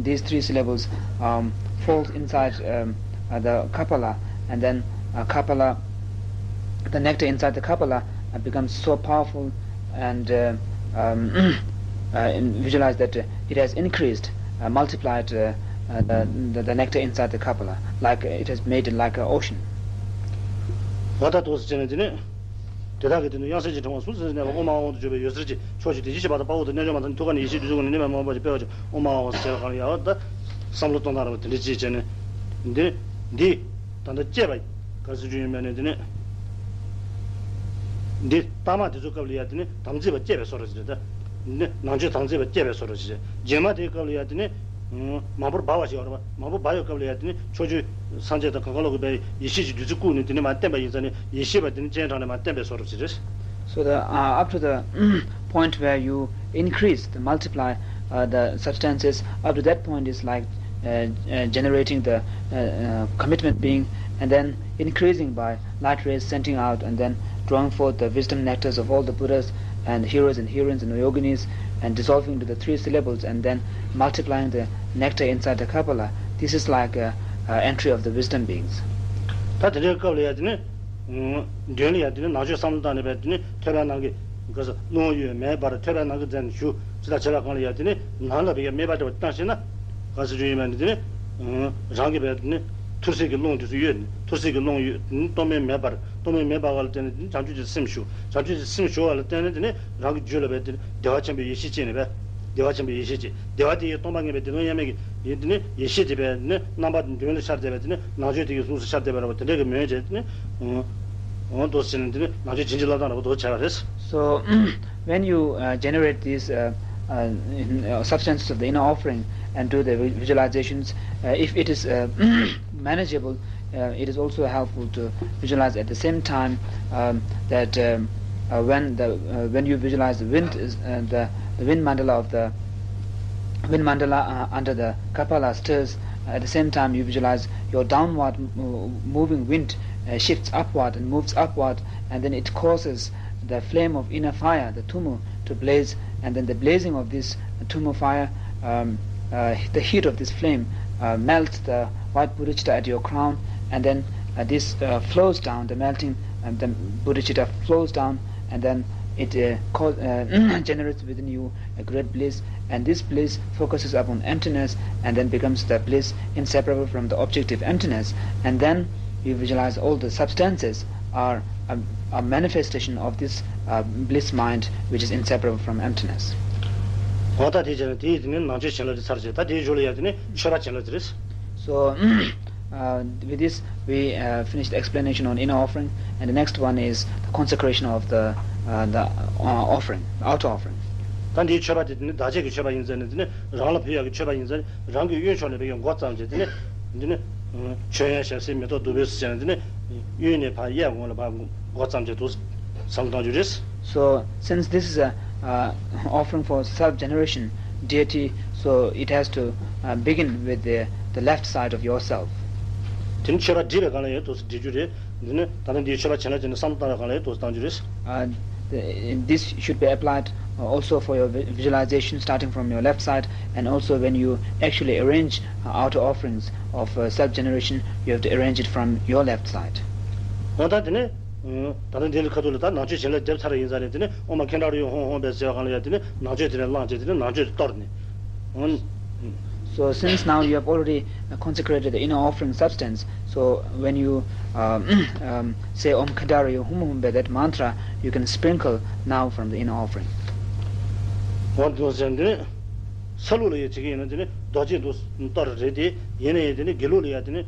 these three syllables, um, falls inside, um, uh, the kapala, and then, uh, kapala, the nectar inside the kapala, uh, becomes so powerful and, uh, um, uh, in- visualize that, uh, it has increased, uh, multiplied, uh, uh, the, the, the nectar inside the kapala, like, uh, it has made it like an ocean. འོ་ད་འདུག་སེ་བྱས་ནས་དེ་ནས། དེ་དག་གི་དེ་ནི་དབྱངས་གསལ་གྱི་ཕྲེང་བ་གཟུགས་ཅན་ཟིན་ནས་ཨོཾ་ཨཱཿཧཱུྃ་ཏུ་བརྗོད་པའི་འོད་ཟེར་གྱིས་ཕྱོགས་བཅུའི་བདེ་གཤེགས་ཤེས་པ་དང་དཔའ་བོ་དང་རྣལ་འབྱོར་མ་དང་ཐུགས་ཀ་ནས་ཡེ་ཤེས་བདུད་རྩི་ཀུན་ནས་ནད་མེད་པར་མང་བར་བྱེད་པའི་དཔལ་བ་ཆེན་ཨོཾ་ཨཱཿཧཱུྃ་ཟེར་བྱས་པ་གང་ལ་ཡང་ད་བསམ་བློ་གཏོང་སྟངས་རེད་པ། དེ་འདྲ་ཅིག་བྱས་ནས། འདི། འདི། ད་ལྟ་སྐྱེས་པ། ག་རེ་ཟེར་རྒྱུ་ཡིན་མིན་ནི་དེ་ནི། འདི་ལྟག་མ་དེ་ཚོའི་སྐབས་ལ་ཡ་དེ་ནི་དམ་ཚིག་པ་སྐྱེས་པའི་བཟོ་འདྲ་ཞིག་རེད་ད། འདི་ནི་ནང་ཆོས་དམ་ཚིག་པ་སྐྱེས་པའི་བཟོ་འདྲ་ཞིག་རེད། རྗེས་མ་དེའི་སྐབས་ལ་ཡ་དེ་ནི། ཨུམ། མང་པོར་འབར་བ་ཞིག་ཡོད་རེད་པ། མང་པོར་འབར་བའི་སྐབས་ལ་ཡ་དེ་ནི་ཕྱོགས་བཅུའི་སངས་རྒྱས་དང་གང་ག་ལོག་གི་པའི་ཡེ་ཤེས་ཀྱི་བདུད་རྩི་བཀུག་ནས་དེ་ནི་མར་བསྟན་པ་ཡིན་ཙང་ནི་ཡེ་ཤེས་པ་དེ་ནི་སྤྱན་དྲངས་ནས་མར་བསྟན་པའི་བཟོ་འདྲ་ཞིག་རེད། So the, uh, up to the point where you increase, the multiply, uh, the substances, up to that point is like, uh, uh, generating the, uh, uh, commitment being, and then increasing by light rays sending out, and then drawing forth the wisdom nectars of all the Buddhas and heroes and heroines and yoginis, and dissolving into the three syllables, and then multiplying the nectar inside the kapala. This is like a, a entry of the wisdom beings. ད་དེ་འདྲའི་སྐབས་ལ་ཡ་དེ་ནི། མདུན་ལ་ཡ་དེ་ནི་ནང་ཆོས་བསམ་བློ་བཏང་ནས་པས་དེ་ནི་ཐོད་པའི་ནང་གི་ག་ས་རླུང་གཡོས་མེ་འབར། ཐོད་པའི་ནང་གི་རྫས་ནི་ཞུ་ཅི་ལ་བྱེད་པ་གང་ལ་ཡ་དེ་ནི་ནང་ལ་བས་ཡ་མེ་འབར་དེ་བ་བཏང་ཤེ་ན། ག་ས་རྒྱུ་ཡིན་པ་ནི་དེ་ནི་རང་གི་པས་དེ་ནི་ཐུར་སེལ་གྱི་རླུང་དེ་ཚོ་གཡོས་ནི་ཐུར་སེལ་གྱི་རླུང་གཡོས་ནི་སྟོང་པའི་མེ་འབར། སྟོང་པའི་མེ་འབར་བ་ལ་བརྟེན་ནས་དེ་ནི་བྱང་ཆུབ་ཀྱི་སེམས་ཞུ། བྱང་ཆུབ་ཀྱི་སེམས་ཞུ་བ་ལ་བརྟེན་ནས་དེ་ནི་རང་གི་རྒྱུད་ལ་པས་དེ་ནི་བདེ་བ་ཆེན་པོའི་ཡེ་ཤེས་སྐྱེས་ནས་པས། བདེ་བ་ཆེན་པོའི་ཡེ་ཤེས་སྐྱེས། བདེ་བ་དེ་ཡིས་སྟོང་པ་ངེས་པའི་བདེ་སྟོང་དབྱེར་མེད་ཀྱི་ཡེ་དེ་ནི་ཡེ་ཤེས་དེ་པས་ནི་རྣམ་པ་མདུན་ལ་ཤར་བསྡད་པས་དེ་ནི་ནང་ཆོས་དེ་གི་གཟུགས་སུ་ཤར་བསྡད་པ་རེད་པ། དེ་འདྲ་གི་མོས་བྱས་དེ་ནི། འོ་འདུག་ཟེར་ནས་དེ་ནི་ནང་ཆོས་བྱིན་གྱིས་བརླབ་སྟངས་རེད་པ། འདུག་བྱས་པ་རེད། So, when you, uh, generate these, uh, uh, in, uh, substances of the inner offering and do the vi- visualizations, uh, if it is, uh, manageable, uh, it is also helpful to visualize at the same time, um, that, um, uh, when the uh, when you visualize the wind, is, uh, the, the wind mandala of the wind mandala, uh, under the kapala stirs. At the same time, you visualize your downward mo- moving wind, uh, shifts upward and moves upward, and then it causes the flame of inner fire, the tumu, to blaze, and then the blazing of this tumu fire, um, uh, the heat of this flame, uh, melts the white bodhicitta at your crown, and then, uh, this, uh, flows down, the melting, um, the bodhicitta flows down, and then it, uh, cause, uh, generates within you a great bliss, and this bliss focuses upon emptiness and then becomes the bliss inseparable from the objective emptiness, and then you visualize all the substances are a, a manifestation of this, uh, bliss mind which is inseparable from emptiness. འོ་ད་དེ་བྱས་ན་དེའི་དེ་ནི་ནང་ཆོས་བྱིན་རླབས་དེ་ཚར་བྱས། ད་དེའི་མཇུག་ལ་ཡ་དེ་ནི་མཆོད་པ་བྱིན་རླབས་དེ་རེད། So, uh, with this, we, uh, finished the explanation on inner offering, and the next one is the consecration of the, uh, the, uh, offering, outer offering. ད་འདིའི་མཆོད་པ་དེ་དེ་ནི་བདག་བསྐྱེད་ཀྱི་མཆོད་པ་ཡིན་ཟེར་ནས་དེ་ནི་རང་ལ་ཕུལ་ཡག་གི་མཆོད་པ་ཡིན་ཟེར་ནས་རང་གི་གཡོན་ཕྱོགས་ནས་ཕུལ་ཡག་མགོ་བརྩམས་བྱས་དེ་ནི་འདི་ནི་མཆོད་ཡོན་ཞབས་བསིལ་མེ་ཏོག་བདུག་སྤོས་སུ་བྱས་ནས་དེ་ནི་གཡོན་ནས་ཕར་གཡས་ངོས་ལ་ཕར་མགོ་བརྩམས་བྱས་འདུག་བསམ་བློ་གཏོང་རྒྱུ་རེད། So, since this is a, uh, offering for self generation, deity, so it has to, uh, begin with the, the left side of yourself. དེ་ནི་མཆོད་པ་བསྒྲིལ་བའི་སྒང་ལ་ཡང་འདུག་སེ་བསྒྲིལ་རྒྱུ་རེད། འདི་ནི་ད་ལྟ་འདིའི་མཆོད་པ་བྱིན་རླབས་ཅན་ནི་བསམ་བློ་བཏང་བའི་སྒང་ལ་ཡང་འདུག་སེ་བཏང་རྒྱུ་རེད། Uh, the- this should be applied, uh, also for your vi- visualization starting from your left side, and also when you actually arrange, uh, outer offerings of, uh, self generation, you have to arrange it from your left side. འོ་ད་དེ་ནི་ ད་ལྟ་འདི་ནི་ཁ་ཐུག་ལ་ད་ནང་མཆོད་བྱིན་རླབས་བརྒྱབ་ཚར་ཡིན་ཙང་ནས་དེ་ནི་ཨོཾ་ཨ་ཁནྡཱ་ར་ཡོ་ཧཱུྃ་ཧཱུྃ་བེ་ཟེར་བ་གང་ལ་ཡ་དེ་ནི་ནང་མཆོད་དེ་ནས་བླངས་བྱས་དེ་ནི་ནང་མཆོད་དེ་གཏོར་ནས། So since now you have already uh, consecrated the inner offering substance, so when you um, um, say Om Khandhara Hum Hum Be, that mantra, you can sprinkle now from the inner offering. འོ་འདུག་ཟེར་འདི་ནི་ས་ལུགས་ལ་ཡ་བྱེད་ཀྱི་ཡིན་ན་དེ་ནི་རྡོ་རྗེ་འདུག་གཏོར་རེད་དེ། ཡིན་ན་ཡང་དེ་ནི་དགེ་ལུགས་ལ་ཡ་དེ་ནི་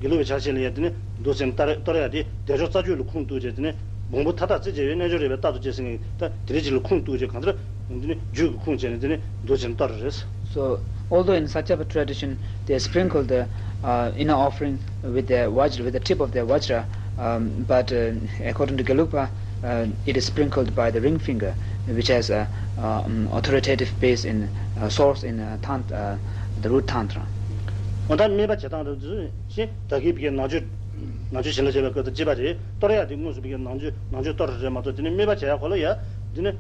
དགེ་ལུགས་པའི་ཕྱག་ཆེན་ལ་ཡ་དེ་ནི་འདུག་ཟེར་གཏོར་གཏོར་ཡ་དེ་བདེ་མཆོག་རྩ་རྒྱུད་ལ་ཁུངས་གཏུགས་བྱས་དེ་ནི་བོང་བུ་མཐའ་དག་རྩད་བཅད་པའི་རྣལ་འབྱོར་རིག་པའི་རྟག་ཏུ་བཅད་ཟེར་མཁན་ད་དེ་རིགས་ཅིག་ལ་ཁུངས་གཏུགས་བྱས་གང་ལྟར་དེ་ནི་རྒྱུད་ཀྱི་ཁུངས་བྱས་ནས་དེ་ནི་འདུག་ཟེར་གཏོར་རེད། So, although in Sakyapa tradition, they sprinkle the uh, inner offering with their vajra, with the tip of their vajra, um, but uh, according to Gelugpa, uh, it is sprinkled by the ring finger, which has a um, authoritative base in uh, source in uh, tant, uh, the root tantra. འོ་ད་སྨེ་བ་བྱེད་སྟངས་དེ་ཚོ་ཞེས་ད་གིན་བི་ཀའི་ནང་ཆོས་ནང་ཆོས་བྱིན་རླབས་བྱེད་པའི་སྐབས་སུ་ཅི་པ་རེད། གཏོར་ཡ་དེ་དངོས་སུ་བི་ཀའི་ནང་ཆོས་ནང་ཆོས་གཏོར་རེད་མ་གཏོགས་དེ་ནི་སྨེ་བ་བྱེད་ཡ་གོ་ལ་ཡ་དེ་ནི་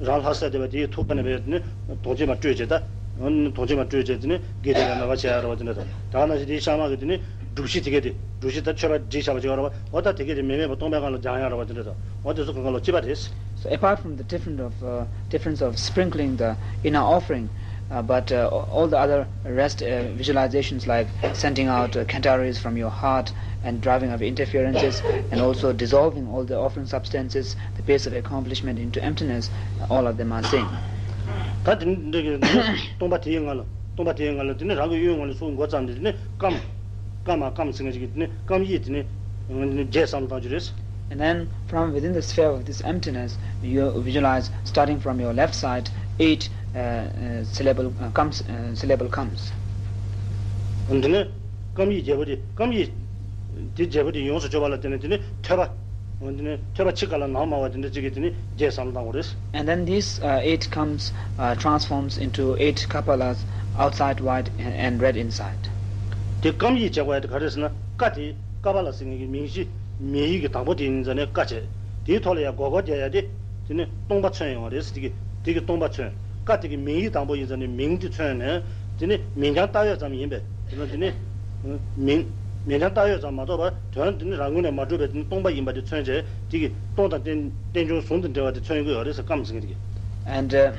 རང་ལྷ་སྲས་སྡེ་པ་དེའི་ཐུགས་ཀ་ནས་བས་དེ་ནི་དོན་ཆེན་མ་སྤྲོས་བྱས་ད་དོན་ཆེན་མ་སྤྲོས་བྱས་དེ་ནི་དགེ་དེ་ཡང་ན་བ་བྱེད་ཡ་ར་བ་དེ་འདྲ་དང་ད་ག་ནང་བཞིན་དེའི་ཤ་མ་གི་དེ་ནི་སྒྲུབ་གཞི་དེ་གས་དེ་སྒྲུབ་གཞི་ད་མཆོད་པ་སྒྲིག་བྱ་བ་ཅིག་ཡོད་ར་བ་འོ་ད་དེ་གས་དེ་མེ་མེ་བ་སྟོང་པའི་སྒང་ལ་སྦྱང་ཡ་ར་བ་དེ་འདྲ་དང་འོ་དེ་ཚོ་གང་ག་ལོ་ཅི་པ་རེད། So apart from the different of uh, difference of sprinkling the inner offering, uh, but uh, all the other rest uh, visualizations like sending out uh, kantharis from your heart and driving away interferences and also dissolving all the offering substances, the base of accomplishment into emptiness, uh, all of them are same. ད་དེ་འདྲ་གི་སྟོང་པ་དེའི་ངང་ལ་སྟོང་པ་དེའི་ངང་ལ་དེ་ནི་རང་གི་གཡོན་ངོས་ནས་ཚུར་འགོ་བརྩམས་ཏེ་དེ་ནི་ཀམ། ཀ་མ་ཀམ་ཟེར་མཁན་ཅིག་གིས་དེ་ནི་ཀམ་ཡིག་དེ་ནི་བརྒྱད་བསམ་བློ་བཏང་རྒྱུ་རེད། And then from within the sphere of this emptiness, you visualize starting from your left side, eight uh, uh, syllable uh, comes, uh, syllable comes. འདི་ནི་ཀམ་ཡིག་བརྒྱད་པོ་དེ་ཀམ་ཡིག་དེ་བརྒྱད་པོ་དེ་ཡོངས་སུ་གཅོད་པ་ལ་བརྟེན་ནས་དེ་ནི་ཐོད་པ། འདི་ནི་ཐོད་པ་ཕྱི་ཁ་ལ་ནང་མ་བ་དེ་འདྲ་ཅིག་གིས་དེ་ནི་བརྒྱད་བསམ་བློ་བཏང་དགོས་རེད། And then these uh, eight comes uh, transforms into eight kapalas outside white and red inside. དེ་ཀམ་ཡིག་བྱེད་དགོས་ཡ་དེ་ག་རེ་ཟེར་ན་ཀ་དེ་ཀ་པ་ལ་ཟེར་མཁན་གྱི་མིང་གཞི་མིང་ཡིག་གི་དང་པོ་དེ་ཡིན་ཙང་ནས་ཀ་བྱས། དེའི་ཐོག་ལ་ཡ་སྒོར་སྒོར་རྒྱག་ཡ་དེ་དེ་ནི་སྟོང་པ་མཚོན་ཡོང་བ་རེད། དེ་གི་དེ་གི་སྟོང་པ་མཚོན། ཀ་དེ་གི་མིང་ཡིག་དང་པོ་ཡིན་ཙང་ནས་མིང་དེ་མཚོན་ནས་དེ་ནི་མིང་རྐྱང་བཏགས་ཡོད་ཙམ་ཡིན་པས་དེ་ནི་དེ་ནི་མིང་མིང་རྐྱང་བཏགས་ཡོད་ཙམ་མ་གཏོགས་པར་དོན་དེ་ནི་རང་ངོས་ནས་མ་གྲུབ་པས་དེ་ནི་སྟོང་པ་ཡིན་པ་དེ་མཚོན་བྱས་དེ་གི་སྟོང་དང་རྟེན་རྟེན་འབྱུང་ཟུང་དུ་འབྲེལ་བ་དེ་མཚོན་གྱི་ཡོད་རེད་ཟེར་ཀམ་ཟེར་མཁན་དེ་གི། And uh,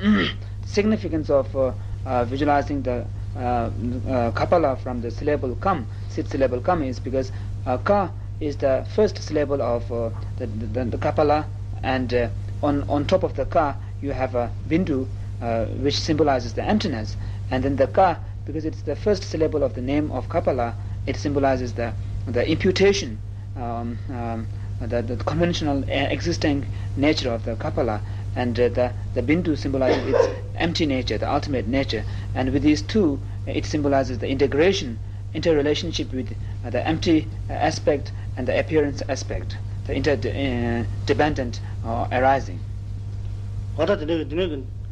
significance of uh, uh, visualizing the uh, uh, kapala from the syllable kam, seed syllable kam, is because uh, ka is the first syllable of uh, the, the, the kapala, and uh, on, on top of the ka, you have a bindu, uh, which symbolizes the emptiness, and then the ka, because it's the first syllable of the name of kapala, it symbolizes the, the imputation um, um, the, the conventional uh, existing nature of the kapala, and uh, the, the bindu symbolizes its empty nature, the ultimate nature. And with these two, it symbolizes the integration, interrelationship with uh, the empty aspect and the appearance aspect, the interdependent uh, arising.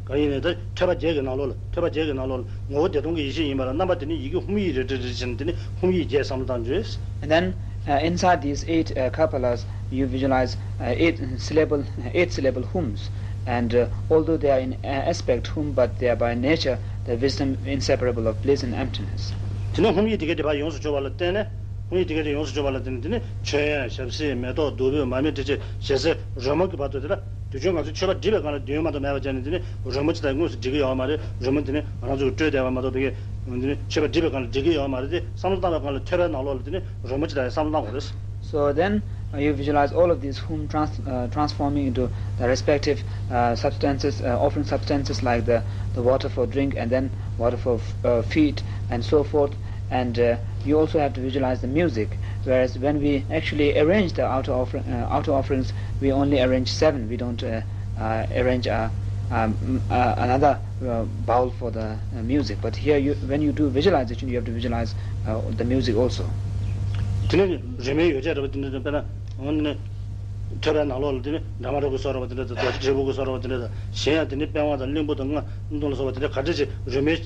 གང་ཡིན་ནའི་ད་ཐོད་པ་བརྒྱད་ཀྱི་ནང་ལོགས་ལ་ཐོད་པ་བརྒྱད་ཀྱི་ནང་ལོགས་ལ་ངོ་བོ་བདེ་སྟོང་གི་ཡེ་ཤེས་ཡིན་པ་ལ་རྣམ་པ་དེ་ནི་ཡི་གེ་ཧཱུྃ་ཡིག་རེ་རེ་རེ་བྱས་ནས་དེ་ནི་ཧཱུྃ་ཡིག་བརྒྱད་བསམ་བློ་བཏང་རྒྱུ། And then uh, inside these eight uh, kapalas, you visualize uh, eight syllable, eight syllable hums, and uh, although they are in uh, aspect hum, but they are by nature the wisdom inseparable of bliss and emptiness. དེ་ནི་ཧཱུྃ་ཡིག་དེ་གའི་དེ་བ་ཡོངས་སུ་གྱུར་པ་ལ་བརྟེན་ནས་ཧཱུྃ་ཡིག་དེ་གའི་དེ་ཡོངས་སུ་གྱུར་པ་ལ་བརྟེན་ནས་དེ་ནི་མཆོད་ཡོན་ཞབས་བསིལ་མེ་ཏོག་བདུག་སྤོས་མར་མེ་དྲི་ཆབ་ཞལ་ཟས་རོལ་མོ་གི་བར་དུ་དེ་ལ། དུས་རྒྱུན་ང་ཚོ་མཆོད་པ་སྒྲིབ་པའི་སྒང་ལ་དུས་ཡུན་མ་གཏོགས་མེད་པ་བྱས་ནས་དེ་ནི་རོལ་མོ་ཅི་ལྟར་དངོས་སུ་སྒྲིག་གི་ཡོད་མ་རེད། རོལ་མོ་དེ་ནི་ང་རང་ཚོ་གི་སྤྲོས་བསྡད་པ་མ་གཏོགས་དེ་གའི་དེ་ནི་མཆོད་པ་སྒྲིབ་པའི་སྒང་ལ་སྒྲིག་གི་ཡོད་མ་རེད་དེ་བསམ་བློ་བཏང་བའི་སྒང་ལ་ཐོད་པའི་ནང་ལོགས་ལ་དེ་ནི་རོལ་མོ་ཅི་ལྟར་བསམ་བློ་བཏང་དགོས་རེད། So then uh, you visualize all of these hum trans- uh, transforming into the respective uh, substances, uh, offering substances like the, the water for drink and then water for uh, feet and so forth. And uh, you also have to visualize the music. Whereas when we actually arrange the outer, offer, uh, outer offerings, we only arrange seven. We don't uh, uh, arrange a, um, uh, another uh, bowl for the uh, music. But here, you, when you do visualization, you have to visualize uh, the music also. དེ་ནས་རོལ་མོའི་ཡོ་བྱད་འདྲ་པོ་དེ་འདྲ་དཔེར་ན་འོ་ནི་ཐོད་པའི་ནང་ལོགས་ལ་དེ་ནི་འདྲ་མ་འདྲ་གི་བཟོ་འདྲ་པོ་དེ་འདྲ་དང་རྡོ་རྗེ་དྲིལ་བུ་གི་བཟོ་འདྲ་པོ་དེ་འདྲ་དང་གཞན་ཡང་དེ་ནི་པི་ཝང་དང་གླིང་བུ་དང་རྔ་སྣུམ་དུང་ལ་སོགས་པ་དེ་འདྲ་ག་འདྲ་ཅིག་རོལ་མོའི་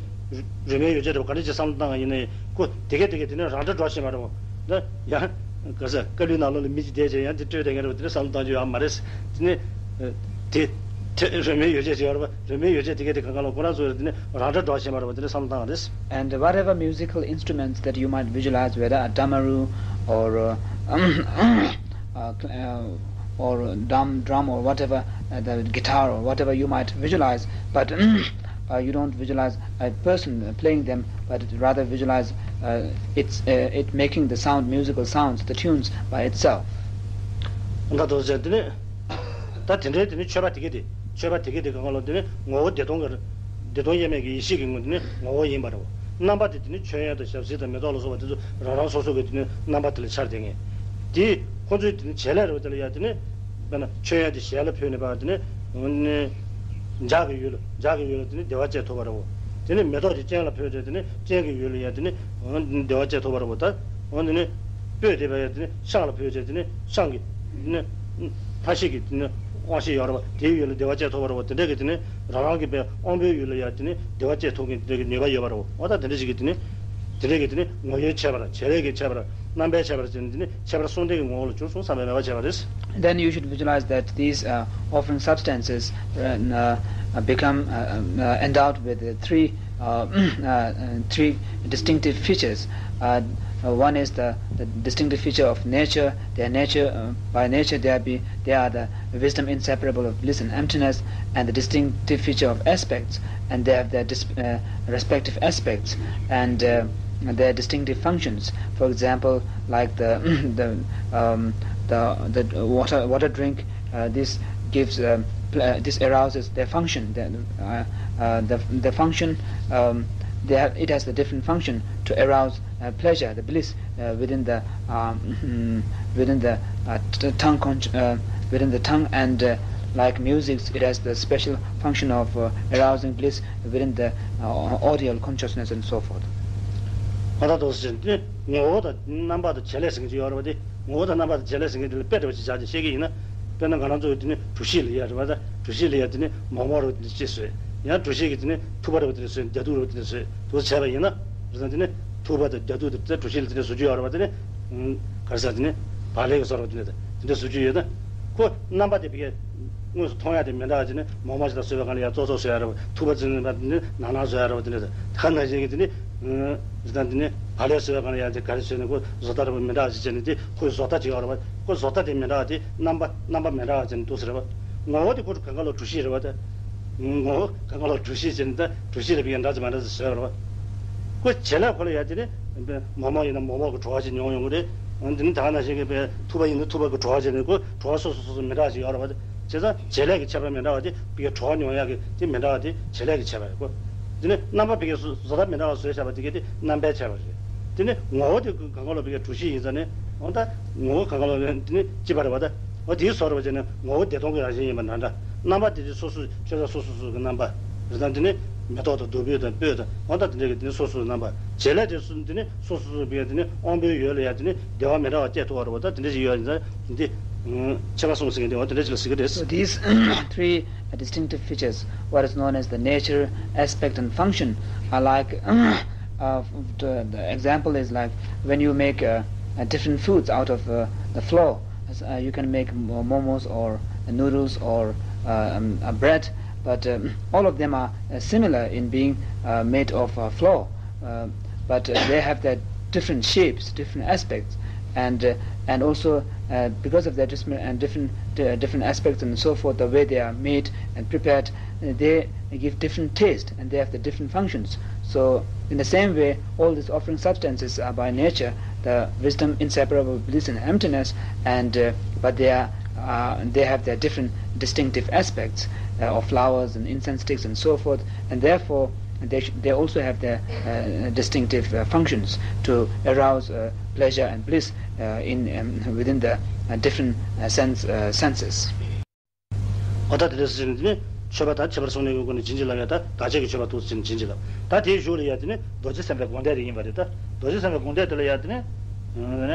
རོལ་མོའི་ཡོ་བྱད་འདྲ་པོ་ག་འདྲ་ཅིག་བསམ་བློ་བཏང་བ་ཡིན་ནའི་ཁོ་དེ་གས་དེ་གས་དེ་ནི་རང་སྒྲ་སྒྲོག་བཞིན་པ་འདྲ་པོ། ད་ཡང་ག་ས་ཀ་ལུའི་ནང་ལོགས་ལ་མི་གཅིག་བསྡད་བྱས་ཡང་དེ་སྤྲོས་བསྡད་མཁན་རེད་པ། དེ་འདྲ་བསམ་བློ་གཏོང་རྒྱུ་ཡོད་མ་རེད། དེ་ནས་དེ་དེ་རོལ་མོའི་ཡོ་བྱད་ཅིག་ཡོད་རེད་པ། རོལ་མོའི་ཡོ་བྱད་དེ་གས་དེ་གང་ག་ལ་ཁོ་རང་ཚོ་དེ་ནས་རང་སྒྲ་སྒྲོག་བཞིན་པ་རེད་པ། དེ་འདྲ་བསམ་བློ་བཏང་བ་རེད། And whatever musical instruments that you might visualize, whether a damaru or uh, uh, cl- uh, or drum, drum or whatever, uh, the guitar or whatever you might visualize, but uh, you don't visualize a person playing them, but rather visualize uh, it's uh, it making the sound, musical sounds, the tunes by itself. ད་དོ་ཟེར་དེ་ནི་ད་དེ་འདྲའི་དེ་ནི་མཆོད་པ་དེ་གི་དེ་མཆོད་པ་དེ་གི་དེ་གང་ག་ལོ་དེ་ནི་ངོ་བོ་བདེ་སྟོང་གི་བདེ་སྟོང་དབྱེར་མེད་ཀྱི་ཡེ་ཤེས་ཀྱི་ངོ་དེ་ནི་ངོ་བོ་ཡིན་པ་རེད། རྣམ་པ་དེ་དེ་ནི་མཆོད་ཡོན་དང་ཞབས་བསིལ་དང་མེ་ཏོག་ལ་སོགས་པ་དེ་ཚོ་རང་རང་སོ་སོ་གི་དེ་ནི་རྣམ་པ་དེ་ལ་འཆར་བསྡད་ངེས། དེ་ཁོ་ཚོའི་དེ་ནི་བྱེད་ལས་རེད་བ། དེ་ལ་ཡ་དེ་ནི་དཔེར་ན་མཆོད་ཡོན་དེ་ཞལ་ལ་ཕུལ་ནས་པ་དེ་ནི་འོ་ནི་ལྗགས་ཀྱི་ཡུལ་ལ་ལྗགས་ཀྱི་ཡུལ་ལ་དེ་ནི་བདེ་བ་སྐྱེ་ཐུབ་པ་རེད་བ། དེ་ནི་མེ་ཏོག་དེ་སྤྱན་ལ་ཕུལ་རྗེས་དེ་ནི་སྤྱན་གྱི་ཡུལ་ལ་ཡ་དེ་ནི་འོ་ནི་བདེ་བ་སྐྱེ་ཐུབ་པ་རེད་བ། ད་འོ་དེ་ནི་སྤོས་དེ་པ་ཡ་དེ་ནི་ཤངས་ལ་ཕུལ་རྗེས་དེ་ནི་ཤངས་ཀྱི་དེ་ནི་ལྷ་ཤེས་ཀྱི་དེ་ནི་དབང་ཤེས་ཡོད་རེད་བ། དེའི་ཡུལ་ལ་བདེ་བ་སྐྱེ་ཐུབ་པ་རེད་བ། དེ་འདྲ་གི་དེ་ནི་རང་རང་གི་པའི་དབང་པོའི་ཡུལ་ལ་ཡ་དེ་ནི་བདེ་བ་སྐྱེ་ཐུབ་མཁན་དེ་འདྲ་གི་ནུས་པ་ཡོད་པ་རེད་བ། འོ་ད་དེ་འདྲ་ཞིག་གི་དེ་ནི་དེ་འདྲ་གི་དེ་ནི་ངོ་བོའི་ཁྱད་པར་བྱེད་ལས་ཀྱི་ཁྱད་པར་རྣམ་པའི་ཁྱད་པར་ཟེར་ནས་དེ་ནི་ཁྱད་པར་གསུམ་ལྡན་གྱི་ངོ་བོ་ལ་སྦྱོར་གསུམ་བསམ་པའི་མེད་པ་བྱས་པ་རེད། Then you should visualize that these uh, offering substances uh, uh, become uh, uh, endowed with uh, three uh, uh, three distinctive features. Uh, uh, one is the, the distinctive feature of nature. Their nature, uh, by nature, they are, be, they are the wisdom inseparable of bliss and emptiness, and the distinctive feature of aspects, and they have their dis- uh, respective aspects and uh, their distinctive functions. For example, like the the um, the the water water drink, uh, this gives um, pl- uh, this arouses their function. The uh, uh, the, the function um, they have, it has the different function to arouse uh, pleasure, the bliss uh, within the um, within the uh, t- tongue con- uh, within the tongue, and uh, like music, it has the special function of uh, arousing bliss within the uh, audial consciousness and so forth. ཨ་ད་དོ་ཟེར་དེ་ངོ་བོ་དང་རྣམ་པ་དང་བྱེད་ལས་ཟེར་གྱི་ཡོད་རེད་བ། དེ་ངོ་བོ་དང་རྣམ་པ་དང་བྱེད་ལས་ཟེར་གྱི་དེ་ལ་དཔེ་འདྲ་བ་ཅིག་བཞག་ཅིག་བཤད་ཀྱི་ཡིན་ན། དཔེར་ན་ང་རང་ཚོ་གི་དེ་ནི་གྲུ་བཞི་ལ་ཡ་རེད་བ། ད་གྲུ་བཞི་ལ་ཡ་དེ་ནི་མོག་མོག་རེད་བ། དེ་ནི་ཅི་བཟོས། ཡང་གྲུ་བཞི་གི་དེ་ནི་ཐུག་པ་རེད་བ། དེ་ནི་བཟོས། བདེ་སྡུག་རེད་བ། དེ་ནི་བཟོས། དེ་བྱས་པ་ཡིན་ན་རེད་ད། དེ་ནི་ཐུག་པ་དང་བདེ་སྡུག་དེ་གྲུ་བཞི་ལ་དེ་འདྲ་བཟོ་རྒྱུ་ཡོད་རེད་བ། དེ་ནི་ག་རེ་ཟེར། དེ་ནི་བག་ལེབ་ཀྱི་བཟོ་འདྲ་བ་དེ་འདྲ་དེ་འདྲ་བཟོ་རྒྱུ་ཡོད་ན། ཁོ་རྣམ་པ་དེ་བི་ཀའི་དངོས་སུ་མཐོང་ཡ་དེ་མི་འདྲ་བ་ཅིག་ནི་མོག་མོག་ཅིག་དང་བཟོས་པའི་སྒང་ལ་ཡ་ཙོག་ཙོག་བཟོས་ཡ་རེད་བ། ཐུག་པ་ཅིག་ནི་ནག་ནག་བཟོས་ཡ་རེད་བ། དེ་འདྲ་དེ་ག་ནང་བཞིན་གྱི་དེ་ནི་རེད་ད། དེ་ནི་བག་ལེབ་བཟོས་པའི་སྒང་ལ་ཡ་དེ་ག་རེ་བཟོས་ནི་ཁོ་བཟོ་ལྟ་རེད་བ། མི་འདྲ་བ་ཅིག་བྱས་ནི་དེ་ཁོའི་བཟོ་ལྟ་ཅིག་ཡོད་རེད་བ། ཁོ་བཟོ་ལྟ་དེ་མི་འདྲ་བ་དེ་རྣམ་པ་རྣམ་པ་མི་འདྲ་བ་ཅིག་ནི་འདུག་ཟེར་བ། ངོ་བོ་དེ་ཁོ་གང་ག་ལོ་གྲུ་བཞི་རེད་བ། དེ་ངོ་བོ་གང་ག་ལོ་གྲུ་བཞི་ཅིག་ནི་ད་གྲུ་བཞི་ལ་བི་ཀའི་འདྲ་ཅིག་མ་འདྲ་ཅིག་བཟོས་པ་རེད་བ། ཁོ་བྱེད་ལས་ཁོ་ལ་ཡ་དེ་ནི་མོག་མོག་ཡིན་ན་མོག་མོག་གི་བྲོ་བ་ཅིག་མྱོང་ཡོང་གི་རེད། འོན་ཏེ་ནི་ད་ག་ནང་བཞིན་གྱི་པའི་ཐུག་པ་ཡིན་ན་ཐུག་པ་གི་བྲོ་བ་ཅིག་ནི་ཁོ་བྲོ་བ་སོ་སོ་སོ་སོ་མི་འདྲ་བ་ཅིག་ཡོད་རེད་བ། བྱས་ཙང་བྱེད་ལས་ཀྱི་ཁྱད་པར་མི་འདྲ་བ་དེ་བི་ཀའི་བྲོ་བ་མྱོང་ཡག་གི་དེ་མི་འདྲ་བ་དེ་བྱེད་ལས་ཀྱི་ཁྱད་པར་རེད་ཁོ། དེ་ནི་རྣམ་པ་བི་ཀའི་བཟོ་ལྟ་མི་འདྲ་བ་བཟོས་བཞག་པ་དེ་གའི་དེ་རྣམ་པའི་ཁྱད་པར་རེད། དེ་ནི་ངོ་བོ་དེ་གང་ག་ལོ་བི་ཀའི་གྲུ་བཞི་ཡིན་ཙང་ནི་འོ་ད་ངོ་བོ་གང་ག་ལོ་དེ་ནི་གཅིག་པ་རེད་བ། ད་འོ་དེའི་བཟོ་འདྲ་བ་བྱས་ན་ངོ་བོ་བདེ་སྟོང་གི་རང་བཞིན་ཡིན་པ་འདྲ་འདྲ། རྣམ་པ་དེ་དེ་སོ་སོ་ཆོས་ཟག་སོ་སོ་སོ་གི་རྣམ་པ་རེད་ད། དེ་ནི་མེ་ཏོག་དང་བདུག་སྤོས་དང་སྤོས་དང་འོ་ད་དེ་འདྲ་གི་དེ་ནི་སོ་སོའི་རྣམ་པ། བྱེད་ལས་དེ་སོ་དེ་ནི་སོ་སོ་སོ་བི་ཀའི་དེ་ནི་དབང་པོའི་ཡུལ་ལ་ཡ་དེ་ནི་བདེ་བ་མི་འདྲ་བ་སྐྱེ་ཐུབ་པ་རེད་བ། ད་དེ་འདྲ་ཞིག་ཡོད་ཡིན་ཙང་། འདི། ཁྱད་པར་གསུམ་ཟེར་མཁན་དེ་འོ་དེ་འདྲ་ཅིག་ལ་ཟེར་གི་རེད། So these three distinctive features, what is known as the nature, aspect, and function, are like uh, the, the example is like when you make uh, uh, different foods out of uh, the flour. As, uh, you can make mo- momos or noodles or uh, um, a bread, but um, all of them are uh, similar in being uh, made of uh, flour. Uh, but uh, they have their different shapes, different aspects, and uh, and also uh, because of their different and different uh, different aspects and so forth, the way they are made and prepared, uh, they give different taste and they have the different functions. So in the same way, all these offering substances are by nature the wisdom inseparable bliss and emptiness, and uh, but they are uh, they have their different distinctive aspects uh, of flowers and incense sticks and so forth, and therefore they, sh- they also have their uh, distinctive uh, functions to arouse uh, pleasure and bliss uh, in um, within the uh, different uh, sense uh, senses. འོ་ད་དེ་འདྲ་ཟེར་ནས་དེ་ནི་མཆོད་པ་དང་ཁྱད་པར་གསུམ་ལྡན་གྱི་སྒོ་ནས་བྱིན་གྱིས་བརླབས་ཡ་ད་བདག་བསྐྱེད་ཀྱི་མཆོད་པ་འདུག་ཟེར་ནས་བྱིན་གྱིས་བརླབས། ད་དེའི་གཞུག་ལ་ཡ་དེ་ནི་རྡོ་རྗེ་སེམས་དཔའི་དགོངས་གཏེར་དེ་ཡིན་པ་རེད་ད། རྡོ་རྗེ་སེམས་དཔའི་དགོངས་གཏེར་དེ་ལ་ཡ་དེ་ནི་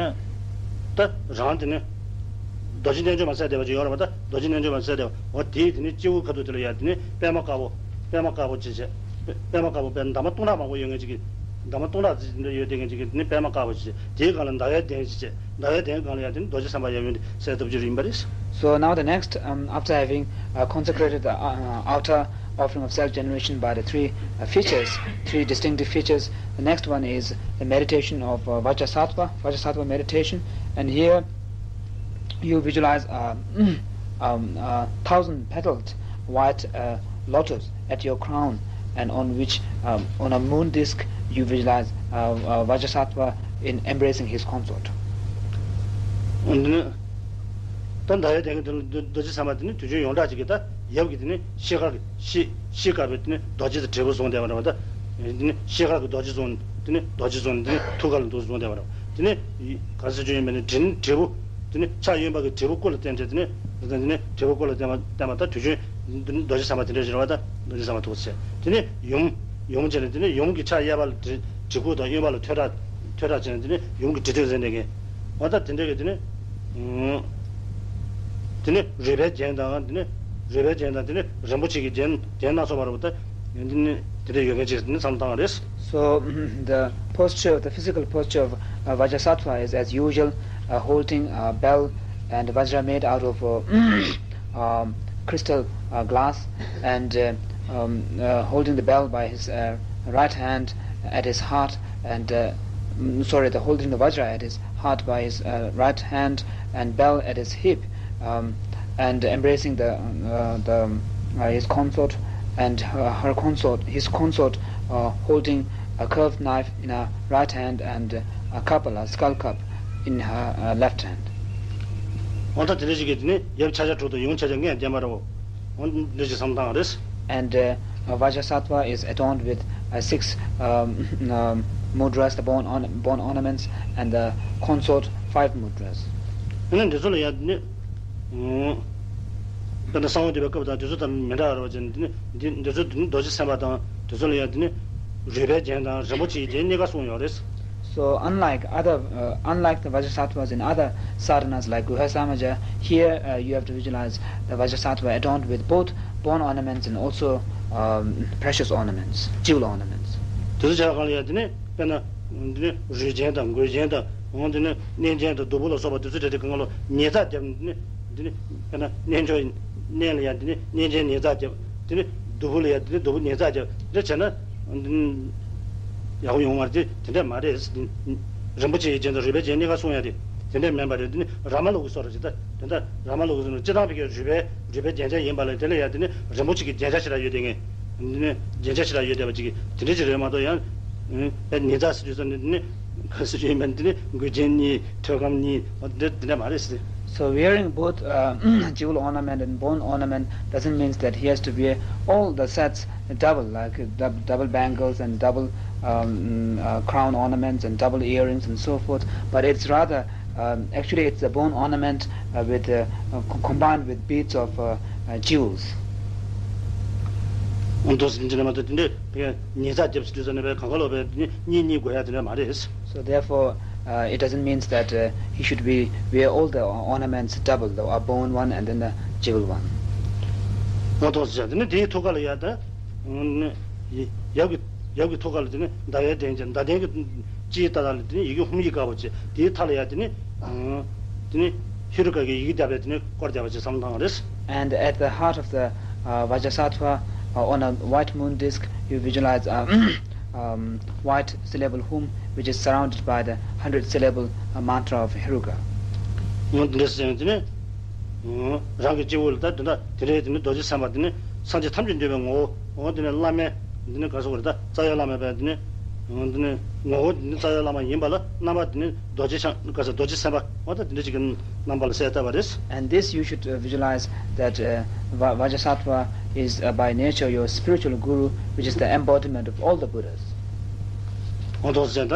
ད་རང་དེ་ནི་རྡོ་རྗེ་རྣལ་འབྱོར་མ་ཟེར་བསྡད་པ་ཅིག་ཡོད་རེད་པ། ད་རྡོ་རྗེ་རྣལ་འབྱོར་མ་ཟེར་བསྡད་པ་འོ་དེའི་དེ་ནི་སྤྱི་བོའི་ཁ་ཐུག་དེ་ལ་ཡ་དེ་ནི་པདྨ་དཀར་པོ། པདྨ་དཀར་པོ་ཅེས་བྱས། པདྨ་དཀར་པོ་པའི་འདབ་མ་སྟོང་ཕྲག་མང་པོ་ཡོད་མཁན་ཅིག་གི། འདབ་མ་སྟོང་ཕྲག་ཅིག་དེ་འདྲ་ཡོད་བསྡད་མཁན་ཅིག་གི་དེ་ནི་པདྨ་དཀར་པོ་ཅེས་བྱས། དེའི་སྒང་ལ་ཟླ་བའི་གདན་ཅེས་བྱས། ཟླ་བའི་གདན་སྒང་ལ་ཡ་དེ་ནི་རྡོ་རྗེ་སེམས་དཔའ་ཡབ་ཡུམ་དེ་གསལ་ཐུབ་ཀྱི་རེད་ཡིན་པ་རེད། So now the next, um, after having uh, consecrated the uh, uh, outer offering of self-generation by the three uh, features, three distinctive features, the next one is the meditation of uh, Vajrasattva, Vajrasattva meditation. And here you visualize a, um, a thousand petaled white uh, lotus at your crown, and on which, um, on a moon disk, you visualize uh, uh, Vajrasattva in embracing his consort. འདི་ནི་ད་ཟླ་བའི་གདན་གྱི་རྡོ་རྗེ་སེམས་དཔའ་དེ་ནི་དུས་རྒྱུན་ཡོངས་གྲགས་ཅིག་གི་ད་ཡབ་ཀྱི་དེ་ནི་ཤེལ་དཀར་གྱི་ཤེལ་ཤེལ་དཀར་པོའི་དེ་ནི་རྡོ་རྗེ་དང་དྲིལ་བུ་བཟུང་བསྡད་པ་འདྲ་བ་ད། དེ་ནི་ཤེལ་དཀར་གྱི་རྡོ་རྗེ་བཟུང་དེ་ནི་རྡོ་རྗེ་བཟུང་དེ་ནི་ཐུགས་ཀ་ལ་འདུག་བཟུང་བསྡད་པ་འདྲ་བ་དེ་ནི་ག་ཚོད་ཅིག་ཡིན་པ་ནི་དྲིལ་དྲིལ་བུ། དེ་ནི་ཕྱག་གཡོན་པ་གི་དྲིལ་བུ་སྐུ་ལ་བསྟན་ཏེ་དེ་ནི་དེ་ནི་དྲིལ་བུ་སྐུ་ལ་བསྟན་པ་བསྟན་པ་ད་དུས་རྒྱུན་དེ་ནི་རྡོ་རྗེ་སེམས་དཔའ་དེ་འདྲ་ཞིག་རེད་བ་ད་རྡོ་རྗེ་སེམས་དཔའ་ཐུགས་སུ་ཆེ། དེ་ནི་ཡུམ་ཡུམ་བྱས་ནས་དེ་ནི་ཡུམ་གྱི་ཕྱག་གཡས་པ་ལ་དྲིལ་དྲིལ་ཁུག་དང་གཡོན་པ་ལ་ཐོད་ཁྲག་ཐོད་ཁྲག་བྱས་ནས་དེ་ནི་ཡུམ་གྱི་དྲིལ་དོན་མཛད་མཁན་བ་ད་དེ་འདྲ་གི་དེ་ནི་དེ་ནི་རུས་པའི་རྒྱན་དང་དེ་ནི་རུས་པའི་རྒྱན་དང་དེ་ནི་རིན་པོ་ཆེ་གི་རྒྱན་རྒྱན་སྣ་ཚོགས་པ་རུ་ད་དེ་ནི་དེ་འདྲ་ཡོད་མཁན་ཅིག་དེ་ནི་བསམ་བཏང་བ་རེད། So the posture, the physical posture of uh, Vajrasattva is as usual, uh, holding a bell and vajra made out of uh, um, crystal uh, glass, and uh, um, uh, holding the bell by his uh, right hand at his heart, and uh, mm, sorry, the holding the vajra at his heart by his uh, right hand and bell at his hip, um, and embracing the uh, the uh, his consort and her, her consort, his consort, uh, holding a curved knife in her right hand and a couple, a skull cup, in her uh, left hand. འོ་ད་དེ་འདྲ་ཞིག་གིས་དེ་ནི་ཡབ་ཆ་བྱ་དྲུག་དང་ཡུམ་ཆ་བྱ་ལྔས་བརྒྱན་པ་རེད། འོ་འདི་ཞིག་བསམ་སྟངས་རེད། And uh, uh, Vajrasattva is adorned with uh, six um, um, mudras, the bone, on, bone ornaments, and the consort five mudras. ཨ་ནི་འདི་ཚོ་ལ་ཡང་དེ་ནི། དཔེར་ན་གསང་བ་འདུས་པའི་སྐབས་དང་དེ་ཚོ་དང་མི་འདྲ་བ་རེད་བ་ཅན་འདི་ནི་འདི་འདི་ཚོ་འདི་ནི་རྡོ་རྗེ་སེམས་དཔའ་དང་དེ་ཚོ་ལ་ཡང་འདི་ནི་རུས་པའི་རྒྱན་དང་རིན་པོ་ཆེའི་རྒྱན་གཉིས་ཀ་གསུངས་ཡོད་རེད། So unlike other, uh, unlike the Vajrasattvas in other sadhanas like Guha Samaja, here uh, you have to visualize the Vajrasattva adorned with both bone ornaments and also um, precious ornaments, jewel ornaments. དེ་ཚོ་བྱ་བ་གང་ལ་ཡང་འདི་ནི་དཔེར་ན་འདི་ནི་རུས་རྒྱན་དང་མགོ་རྒྱན་དང་འོང་འདི་ནི་གནས་རྒྱན་དང་གདུ་བུ་ལ་སོགས་པ་དེ་ཚོ་གྲས་དེ་གང་ག་ལ་ཉེས་རྩ་བརྒྱབ་འདི་ནི། འདི་ནི་དཔེར་ན་རྣལ་འབྱོར་གནས་ལ་ཡང་འདི་ནི་གནས་རྒྱན་ཉེས་རྩ་བརྒྱབ། འདི་ནི་གདུ་བུ་ལ་ཡང་འདི་ནི་གདུ་བུ་ཉེས་རྩ་བརྒྱབ། འདི་བྱས་ན་འདི་ནི་ཡག་པོ་ཡོང་བ་རེད། དེ་འདྲ་མ་རེད། འདི་རིན་པོ་ཆེའི་རྒྱན་དང་རུས་པའི་རྒྱན་གཉིས་ཀ་གསུང་ཡ་དེ་དེ་འདྲ་མིན་པ་རེད། འདི་ནི་ར་མ་ལུག་གི་བཟོ་འདྲ་ཅིག་ད་དེ་འདྲ་ར་མ་ལུག་གི་བཟོ་འདྲ་སྤྱི་བཏང་བའི་རུས་པའི་རུས་པའི་རྒྱན་ཆ་ཡིན་པ་ལ་དེ་ལ་ཡང་དེ་ནི་རིན་པོ་ཆེ་གི་རྒྱན་ཆ་ཞེ་དྲག་ཡོད་དེ་ངས་འདི་ནི་རྒྱན་ཆ་ཞེ་དྲག་ཡོད་བསྡད་པ་ཅིག་གིས་དེ་འདྲ་ཅིག་རེད་མ་གཏོགས་ཡང་། ཨེ་ཉེས་རྩ་ཟེར་དུས་ཙམ་ནས་འདི་ནི་ག་ཟེར་རྒྱུ་ཡིན་པ་འདི་ནི་མགུལ་རྒྱན་གཉིས་ཐོད་སྐམ་གཉིས་འོ་འདི་འདི་འདྲ་མ་རེད་ཟེར། So wearing both uh, jewel ornament and bone ornament doesn't mean that he has to wear all the sets double, like uh, dub- double bangles and double um, uh, crown ornaments and double earrings and so forth. But it's rather, um, actually, it's the bone ornament uh, with uh, uh, co- combined with beads of uh, uh, jewels. འོ་འདུག་སེ་འདི་འདྲ་མ་གཏོགས་དེ་འདྲའི་ཉེས་རྩ་བརྒྱབ་སེ་དུས་ཙམ་ནས་བས་གང་ག་ལོག་པའི་གཉིས་གཉིས་དགོས་ཡ་དེ་འདྲ་མ་རེད། So therefore, uh, it doesn't mean that uh, he should be wear all the ornaments double, the uh, bone one and then the jewel one. འོ་འདུག་སེ་བྱས་དེ་ནི་དེའི་ཐུགས་ཀ་ལ་ཡ་ད་ཡབ་ཀྱི་ཡབ་ཀྱི་ཐུགས་ཀ་ལ་དེ་ནི་ཟླ་བའི་གདན་གྱི་ཟླ་གདན་གྱི་སྤྱིའི་ལྟ་སྟངས་ལ་དེ་ནི་ཡི་གེ་ཧཱུྃ་ཡིག་དཀར་པོ་བྱས་དེའི་མཐའ་ལ་ཡ་དེ་ནི། དེ་ནི་ཧེ་རུ་ཀ་གི་ཡི་གེ་བརྒྱ་པའི་དེ་ནི་སྐོར་བརྒྱབ་པ་ཅིག་བསམ་སྟངས་རེད། And at the heart of the uh, Vajrasattva uh, on a white moon disk, you visualize a um, white syllable hum which is surrounded by the hundred syllable uh, mantra of Heruka. འོ་འདི་འདྲ་ཟེར་ནས་དེ་ནི་རང་གི་སྤྱི་བོ་ལ་ད་དེ་འདྲ་དེ་འདྲའི་དེ་ནི་རྡོ་རྗེ་སེམས་དཔའ་དེ་ནི་སངས་རྒྱས་ཐམས་ཅད་འདུས་པའི་ངོ་བོ་འོ་དེ་ནི་བླ་མའི་འདི་ནི་ག་སོགས་རེད་ད་རྩ་བའི་བླ་མ་པས་འདི་ནི། འདི་ནི་ངོ་བོ་འདི་ནི་རྩ་བའི་བླ་མ་ཡིན་པ་ལ་རྣམ་པ་འདི་ནི་རྡོ་རྗེ་འཆང་ག་ས་རྡོ་རྗེ་སེམས་དཔའ་འོ་ད་འདི་འདྲ་ཅིག་གི་རྣམ་པ་ལ་གསལ་བཏབ་པ་རེད། And this you should uh, visualize that uh, Va- Vajrasattva is uh, by nature your spiritual guru, which is the embodiment of all the Buddhas. འོ་ཐོག་ཟེར་ད་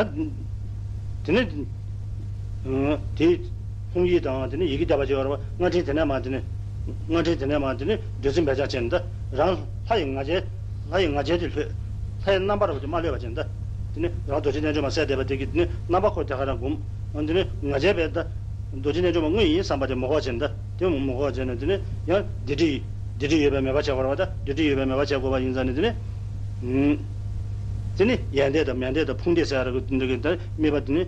འདི་ནི་དེ་ཧཱུྃ་ཡིག་དང་དེ་ནི་ཡི་གེ་བརྒྱ་པ་ཅིག་ཡོད་རེད་བ། སྔ་འཕྲིན་དེ་ནས་མ་དེ་ནི་སྔ་འཕྲིན་དེ་ནས་མ་དེ་ནི་བདུད་རྩི་འབེབས་ཆགས་བྱས་ནས་ད་རང་ལྷ་ཡི་ང་རྒྱལ་ལྷ་ཡི་ང་རྒྱལ་དེ་ལྷོད། ལྷ་ཡི་རྣམ་པ་རུ་དེ་མ་ལྷོད་པ་བྱས་ནས་ད་དེ་ནི་རང་རྡོ་རྗེ་རྣལ་འབྱོར་མ་གསལ་བསྡད་པ་དེ་གི་དེ་ནི་རྣམ་པ་ཁོ་དེ་ག་རང་བསྒོམ། འོན་དེ་ནི་ང་རྒྱལ་བས་ད་རྡོ་རྗེ་རྣལ་འབྱོར་མ་དངོས་ཡིན་བསམ་པ་དེ་མི་དགོས་པ་བྱས་ནས་ད་དེ་མི་དགོས་པ་བྱས་ནས་དེ་ནི་ཡང་སྡིག་སྒྲིབ་སྡིག་སྒྲིབ་ཡོད་པའི་མེད་པ་བྱེད་དགོས་པ་ད་སྡིག་སྒྲིབ་ཡོད་པའི་མེད་པ་བྱེད་དགོས་པ་ཡིན་ཙང་ནི་དེ་ནི། དེ་ནི་ཡལ་འདེབས་དང་མལ་འདེབས་དང་ཕུང་འདེབས་ཟེར་ཡ་ར་གི་འདི་གི་ད་དམིགས་པ་དེ་ནི་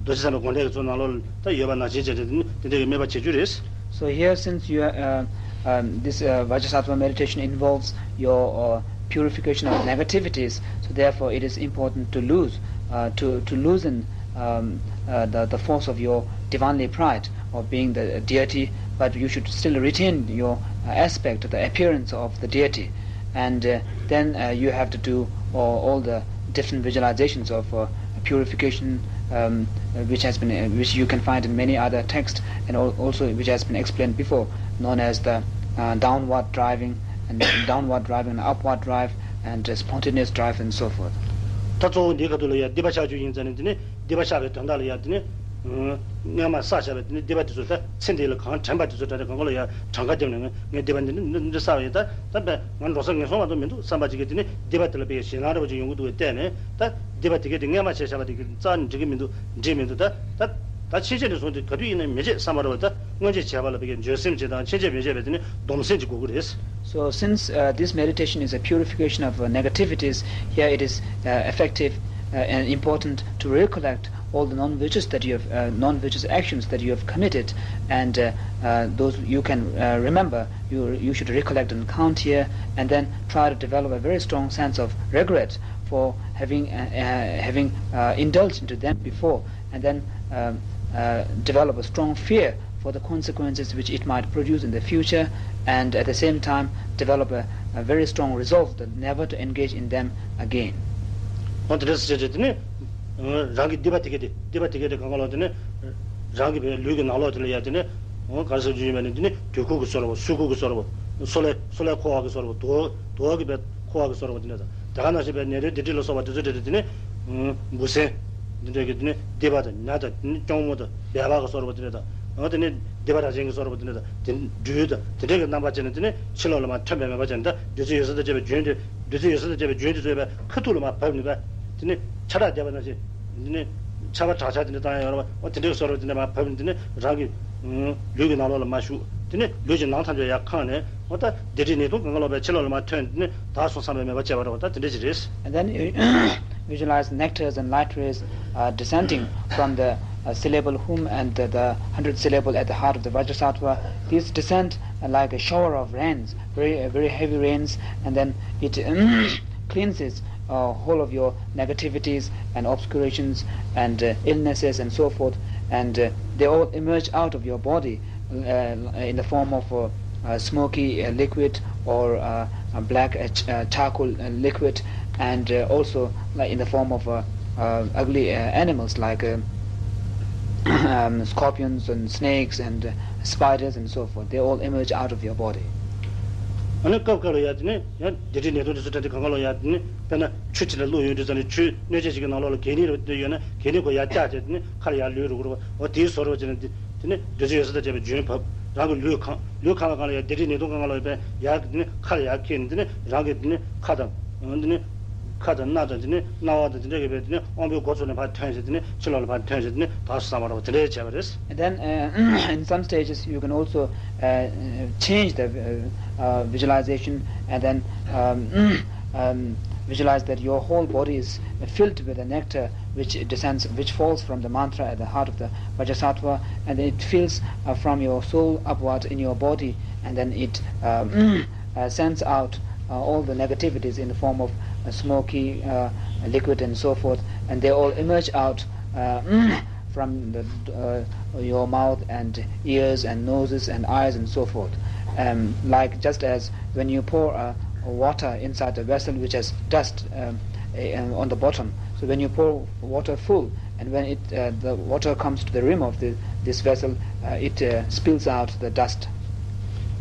རྡོ་རྗེ་སེམས་དཔའི་དགོངས་གཏེར་གྱི་ཚུལ་ནང་ལོགས་ལ་ད་ཡོད་པ་ནང་བཞིན་བྱས་ཏེ་དེ་ནི་དེ་འདྲ་གི་དམིགས་པ་བྱེད་རྒྱུ་རེད། So here, since you are, uh, um, this uh, Vajrasattva meditation involves your uh, purification of negativities, so therefore it is important to lose, uh, to, to loosen um, uh, the, the force of your divinely pride. of being the deity, but you should still retain your, uh, aspect, the appearance of the deity. And, uh, then, uh, you have to do all, all the different visualizations of, uh, purification, um, uh, which has been, uh, which you can find in many other texts, and al- also which has been explained before, known as the, uh, downward driving, and downward driving, and upward drive, and, uh, spontaneous drive, and so forth. ད་གཙོ་བོ་འདིའི་ཁ་ཐུག་ལ་ཡ་སྡིག་པ་བཤགས་རྒྱུ་ཡིན་ཙང་ནི་འདི་ནི་སྡིག་པ་བཤགས་པའི་དོན་དག་ལ་ཡ་དེ་ནི། ཨང་། སྔོན་མ་བསགས་བཞག་པའི་དེ་ནི་སྡིག་པ་དེ་ཚོ་ད་ཚེ་འདི་ལ་གང་དྲན་པ་དེ་ཚོ་ད་ནི་གང་ག་ལ་ཡ་གྲངས་ཀ་བརྒྱབ་ནས་ངས་ངས་སྡིག་པ་འདི་འདི་འདི་བསགས་པ་ཡིན། ད་ད་བས་ང་འགྲོ་ས་ངན་སོང་མ་གཏོགས་མི་འདུག་བསམ་པ་ཅིག་གིས་དེ་ནི་སྡིག་པ་དེ་ལ་དཔེ་ཞེད་སྣང་འདྲ་བོ་ཅིག་ཡོང་གི་འདུག་བས་བལྟས་ནས། ད་སྡིག་པ་དེ་གས་དེ་སྔོན་མ་བྱས་བཞག་པ་དེ་གས་རྩ་ནས་འགྲིག་གི་མི་འདུག་འགྲིག་མི་འདུག་ད་ད་ད་ཕྱིན་ཆད་ནས་བཟུང་སྟེ་ག་དུས་ཡིན་ན་མི་བྱེད་བསམ་པ་འདྲ་བོ། ད་སྔོན་ཆད་བྱས་པ་ལ་དཔེ་འགྱོད་སེམས་ཅིག་དང་ཕྱིན་ཆད་མི་བྱེད་པའི་དེ་ནི་སྡོམ་སེམས་ཅིག་དགོས་ཀྱི་རེད། So, since, uh, this meditation is a purification of, uh, negativities, here it is, uh, effective, uh, and important to recollect all the non-virtuous that you have, uh, non-virtuous actions that you have committed, and, uh, uh, those you can, uh, remember. You you should recollect and count here, and then try to develop a very strong sense of regret for having, uh, uh, having, uh, indulged into them before, and then, um, uh, develop a strong fear for the consequences which it might produce in the future, and at the same time develop a, a very strong resolve that never to engage in them again. འོ་དེ་འདྲ་ཟེར་བྱས་དེ་ནི། རང་གི་སྡིག་པ་དེ་གས་དེ་སྡིག་པ་དེ་གས་དེ་གང་ག་ལོག་དེ་ནི། རང་གི་བའི་ལུས་ཀྱི་ནང་ལོགས་དེ་ལ་ཡ་དེ་ནི། འོ་ག་རེ་ཟེར་རྒྱུ་ཡིན་པ་ནི་དེ་ནི་དུས་ཁུག་གི་བཟོ་འདྲ་བོ། སོལ་ཁུག་གི་བཟོ་འདྲ་བོ། སོལ་ལེ་སོལ་ལེ་ཁུག་པ་གི་བཟོ་འདྲ་བོ། དུག་དུག་གི་བའི་ཁུག་པ་གི་བཟོ་འདྲ་བོ་དེ་འདྲ་དང་། དེ་ག་ནང་བཞིན་པའི་ནད་གདོན་སྡིག་སྒྲིབ་ལ་སོགས་པ་དེ་ཚོ་དེ་དེ་ནི། འབུ་སྲིན། འདི་འདྲ་གི་དེ་ནི་སྡིག་པ་དང་ཉ་དང་དེ་ནི་སྐྱོང་མོ་དང་སྦལ་པ་གི་བཟོ་འདྲ་བོ་དེ་འདྲ་དང་། འོ་དེ་ནི་སྡིག་པ་རང་བཞིན་གྱི་བཟོ་འདྲ་བོ་དེ་འདྲ་དང་། དེ་སྦྲུལ་དང་དེ་འདྲ་གི་རྣམ་པ་ཅན་ནི་དེ་ནི་ཕྱི་ལོགས་ལ་མར་ཐོན་པའི་མེད་པ་ཅན། ད་བདུད་རྩི་འོད་ཟེར་དང་བཅས་པའི་རྒྱུན་དེ། བདུད་རྩི་འོད་ཟེར་དང་བཅས་པའི་རྒྱུན་དེ་ཚོ་ཡོད་པའི་ཁ་ཐུག་ལ་མར་བབས་ནས་པ། དེ་ནི་ཆར་པ་བརྡབས་པ་ནང་བཞིན། དེ་ནི་ཆར་པ་དྲག་ཆར་དེ་འདྲ་བཏང་ཡ་ཡོད་རེད་པ། འོ་དེ་འདྲའི་བཟོ་འདྲ་བོ་དེ་འདྲ་མར་བབས་ནས་དེ་ནི་རང་གི་ལུས་ཀྱི་ནང་ལོགས་ལ་མར་ཞུགས། དེ་ནི་ལུས་ཀྱི་ནང་ཐམས་ཅད་ཡར་ཁེངས་ནས། འོ་ད་སྡིག་སྒྲིབ་ནད་གདོན་གང་ག་ལོག་པའི་ཕྱི་ལོགས་ལ་མར་ཐོན། དེ་ནི་དག་སོང་བསམ་པའི་མོས་པ་བྱས་པ་རེད་པ། ད་དེ་འདྲ་ཅིག་རེད། And then you visualize nectars and light rays, uh, descending from the, uh, syllable hum and the, the hundred syllable at the heart of the Vajrasattva. These descend, uh, like a shower of rains, very, uh, very heavy rains, and then it cleanses, uh, whole of your negativities and obscurations and, uh, illnesses and so forth, and, uh, they all emerge out of your body, uh, in the form of, uh, uh, smoky, uh, liquid, or, uh, a black, uh, ch- uh, charcoal, uh, liquid, and, uh, also, like, in the form of, uh, uh, ugly, uh, animals like, uh, um, scorpions and snakes and, uh, spiders and so forth. They all emerge out of your body. ཨ་ནི་སྐབས་འགའ་ལ་ཡ་དེ་ནི་ཡང་སྡིག་སྒྲིབ་ནད་གདོན་དེ་ཚོ་འདྲ་དེ་གང་ག་ལོག་ཡ་དེ་ནི། དཔེར་ན་ཆུ་ཅིག་ལ་བླུགས་ཡོང་དུས་ཙམ་ནས་ཆུ་སྣོད་ཆས་ཅིག་གི་ནང་ལོགས་ལ་གད་སྙིགས་རེ་བ་དེ་ཡོད་ན་གད་སྙིགས་ཁོ་ཡར་བཀྱགས་བྱས་དེ་ནི་ཁ་ལ་ཡར་ལུད་རུ་རུ་བ། འོ་དེའི་བཟོ་འདྲ་བོ་ཅིག་ནི་དེ་དེ་ནི་བདུད་རྩི་འོད་ཟེར་དང་བཅས་པའི་རྒྱུན་བབས། རང་གི་ལུས་གང་། ལུས་གང་ལ་གང་ལ་ཡ་སྡིག་སྒྲིབ་ནད་གདོན་གང་ག་ལོག་ཡོད་པས་ཡར་དེ་ནི་ཁ་ལ་ཡར་འཁྱེར་ནས་དེ་ནི་རང་གི་དེ་ནི་ཁ་དང་། འོ་དེ་ནི་ཁ་དང་སྣ་དང་དེ་ནི་རྣ་བ་དང་དེ་འདྲ་གི་བས་དེ་ནི་དབང་པོའི་སྒོ་ཚུ་ནས་ཕར་ཐོན་བྱས་དེ་ནི་ཕྱི་ལོགས་ལ་ཕར་ཐོན་བྱས་དེ་ནི་དག་སོང་བསམ་པ་འདྲ་བོ་དེ་འདྲ་བྱས་པ་རེད། And then, uh, in some stages, you can also, uh, change the, uh, uh, visualization, and then, um, um, visualize that your whole body is filled with the nectar which descends, which falls from the mantra at the heart of the Vajrasattva, and it fills, uh, from your soul upward in your body, and then it, um, uh, sends out, uh, all the negativities in the form of, uh, smoky, uh, liquid and so forth, and they all emerge out, uh, from the, uh, your mouth and ears and noses and eyes and so forth. Um, like, just as when you pour, uh, water inside a vessel which has dust, um, eh, on the bottom, so when you pour water full, and when it, uh, the water comes to the rim of the, this vessel, uh, it, uh, spills out the dust.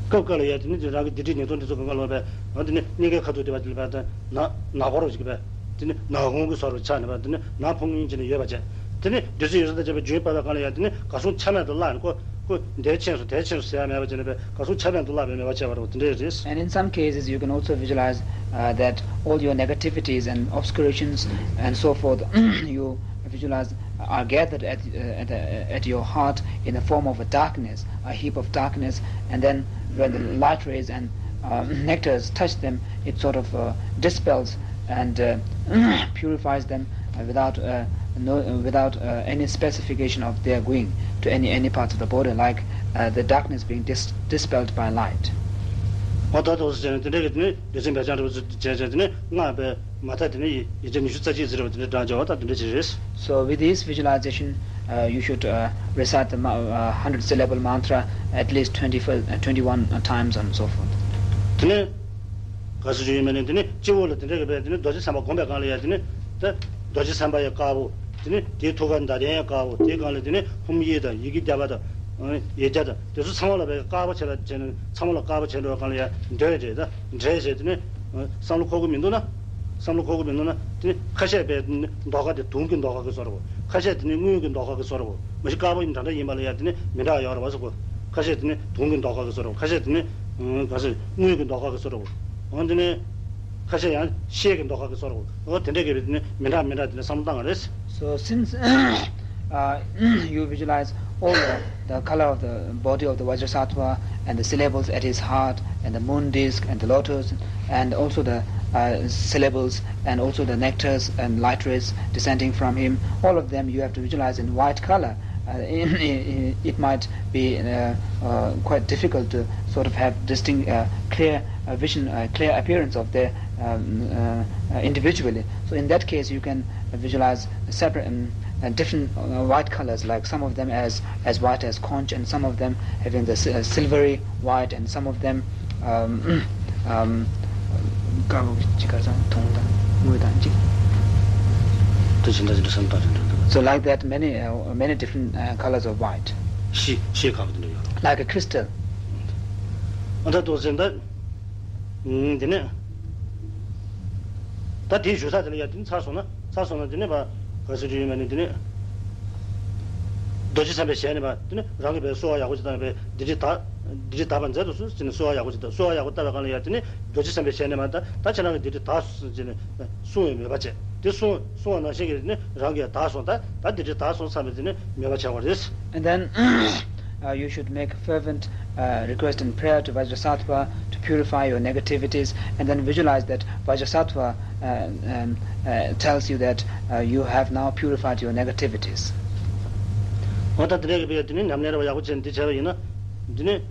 སྐབས་འགའ་ལ་ཡ་དེ་ནི་རང་གི་སྡིག་སྒྲིབ་ཉེས་ལྟུང་དེ་ཚོ་གང་ག་ལོག་པས། འོ་དེ་ནི་སྙིང་གའི་ཁ་ཐུག་དེ་བ་དེ་ལ་བས་ད་ནག་ནག་པོ་རུ་ཞིག་པས། དེ་ནི་ནག་ཁུང་གི་བཟོ་འདྲ་བོ་ཆགས་ནས་པ། དེ་ནི་ནག་ཕུང་ངུན་བྱས་ནས་ཡོད་པ་བྱས། དེ་ནི་བདུད་རྩི་འོད་ཟེར་དང་བཅས་པའི་རྒྱུན་བབས་པའི་སྒང་ལ་ཡ་དེ་ནི་ག་སོང་ཆ་མེད་དུ་བརླག་ནས་ཁོ་ཁོ་འདི་ཕྱིན་སོང་དེ་ཕྱིན་སོང་ཟེར་ཡ་མེད་པ་བྱས་ནས་པས། ག་སོང་ཆ་མེད་དུ་བརླག་པའི་མེད་པ་བྱས་པ་རེད་པ། དེ་འདྲ་རེད། And in some cases, you can also visualize, uh, that all your negativities and obscurations and so forth, you visualize, are gathered at, uh, at, uh, at your heart in the form of a darkness, a heap of darkness, and then when the light rays and, uh, nectars touch them, it sort of, uh, dispels and, uh, purifies them, uh, without, uh, no, uh, without, uh, any specification of their going to any, any part of the body, like, uh, the darkness being dis- dispelled by light. འོ་ད་དོ་ཟེར་ནས་དེ་འདྲ་གི་དེ་ནི་སྡེ་ཚན་བེད་སྤྱོད་འདྲ་བོ་བྱས་བྱས་དེ་ནི་སྔགས་པའི་མ་མཐའ་དེ་ནི་ཡི་ཡི་གེ་ཉི་ཤུ་རྩ་གཅིག་ཟེར་བ་དེ་འདྲ་བགྲང་བྱ་བ་དང་དེ་འདྲ་ཅིག་རེད། So with this visualization, Uh, you should uh, recite the ma- uh, hundred syllable mantra at least twenty, uh, twenty-one times and so forth. དེ་ནས་ག་ཟེར་ཞུ་ཡིན་མིན་ནི། དེ་ནས་སྤྱི་བོ་ལ་དེ་འདྲ་གི་བས། དེ་ནས་རྡོ་རྗེ་སེམས་དཔའ་བསྒོམ་པའི་སྒང་ལ་ཡ། དེ་ནས་ད་རྡོ་རྗེ་སེམས་དཔའ་ཡི་དཀར་པོ། དེ་ནས་དེའི་ཐུགས་ཀར་ཟླ་གདན་ཡི་དཀར་པོ། དེའི་སྒང་ལ་དེ་ནས་ཧཱུྃ་ཡིག་དང་ཡི་གེ་བརྒྱ་པ་དང་། ཡིག་བརྒྱ་དང་དེ་ཚོ་ཚང་མ་ལ་བས་དཀར་པོ་བྱས་པ་བྱས་ནས། ཚང་མ་ལ་དཀར་པོ་བྱས་འགྲོ་བའི་སྒང་ལ་ཡ་འདོན་རེད། ད་འདྲེས་བྱས། དེ་ནས་བསམ་བློ་འཁོར་གི་མི་འདུག་ན། བསམ་བློ་འཁོར་གི་མི་འདུག་ན། དེ་ནས་ཁ་ཤས་པའི་མདོག་ཁ་དེ་དུང་གི་མདོག་ཁ་གི་བཟོ་འདྲ་བོ། ཁ་ཤས་དེ་ནས་དངུལ་གི་མདོག་ཁ་གི་བཟོ་འདྲ་བོ། མ་གཞི་དཀར་པོ་ཡིན་འདྲ་འདྲ་ཡིན་པ་ལ་ཡ། དེ་ནས་མི་འདྲ་ཡོད་རེད་བ་ཟེར་གོ། ཁ་ཤས་དེ་ནས་དུང་གི་མདོག་ཁ་གི་བཟོ་འདྲ་བོ། ཁ་ཤས་དེ་ནས་ཨུམ་ག་ཟེར་དངུལ་གི་མདོག་ཁ་གི་བཟོ་འདྲ་བོ། འོན་ཏེ་ནས་ཁ་ཤས་ཡང་ཤེལ་གྱི་མདོག་ཁ་གི་བཟོ་འདྲ་བོ། འོ་དེ་འདྲ་གི་བས་དེ་ནས་མི་འདྲ་མི་འདྲ་དེ་ནས་བསམ་བློ་བཏང་བ་རེད། So since uh, you visualize all the, the color of the body of the Vajrasattva and the syllables at his heart and the moon disk and the lotus and also the uh, syllables and also the nectars and light rays descending from him, all of them you have to visualize in white color. Uh, it might be uh, uh, quite difficult to sort of have distinct, uh, clear uh, vision, uh, clear appearance of their um, uh, uh, individually. So in that case, you can visualize separate, um, uh, different uh, white colors, like some of them as as white as conch, and some of them having the si- uh, silvery white, and some of them um, um, དཀར་པོ་གཅིག་ག་ཚང་དུང་དང་དངུལ་དང་གཅིག་དེ་བཞིན་དུ་བཞིན་དུ་བསམ་བཏང་བཞིན་དུ། So like that, many uh, many different uh, colors of white, ཤེལ་ཤེལ་དཀར་པོ་དེ་འདྲ་ཡོད་རེད། Like a crystal. ཨ་ད་དོ་ཟེར་ད། ཨུམ། དེ་ནས་ད་དེའི་ཞུ་ས་དེ་ལ་ཡ། དེ་ནས་ཚར་སོང་ན། ཚར་སོང་ན་དེ་ནས་བ་ག་ཟེར་རྒྱུ་ཡོད་མེད་ནི། དེ་ནས་རྡོ་རྗེ་སེམས་དཔའི་ཞལ་ནས་བ། དེ་ནས་རང་གི་བའི་གསོལ་བ་ཡག་པོ་ཅིག་བཏང་བའི་སྡིག་སྒྲིབ་དག་སྡིག་སྒྲིབ་དག་པར་མཛད་དུ་གསོལ་ཟེར་ནས་གསོལ་བ་ཡག་པོ་ཅིག་བཏང་། གསོལ་བ་ཡག་པོ་བཏབ་པའི་སྒང་ལ་ཡ། དེ་ནས་རྡོ་རྗེ་སེམས་དཔའི་ཞལ་ནས་མ། ད་ད་ཁྱེད་རང་གི་སྡིག་སྒྲིབ་དག་སོང་ཟེར་ནས་གསུང་བའི་མོས་པ་བྱས། དེ་གསུང་གསུང་བ་ནང་བཞིན་གྱི་དེ་ནས་རང་གི་དག་སོང་། ད་ད་སྡིག་སྒྲིབ་དག་སོང་བསམ་པའི་དེ་ནས་མོས་པ་བྱ་བ་རེད། And then uh, you should make fervent uh, request and prayer to Vajrasattva to purify your negativities, and then visualize that Vajrasattva uh, um, uh, tells you that uh, you have now purified your negativities. འོ་ད་དེ་འདྲ་གི་བས་དེ་ནས་ཉམས་ལེན་རེ་བ་ཡག་པོ་བྱས་ནས་འདི་བྱས་པ་ཡིན་ན། དེ་ནས་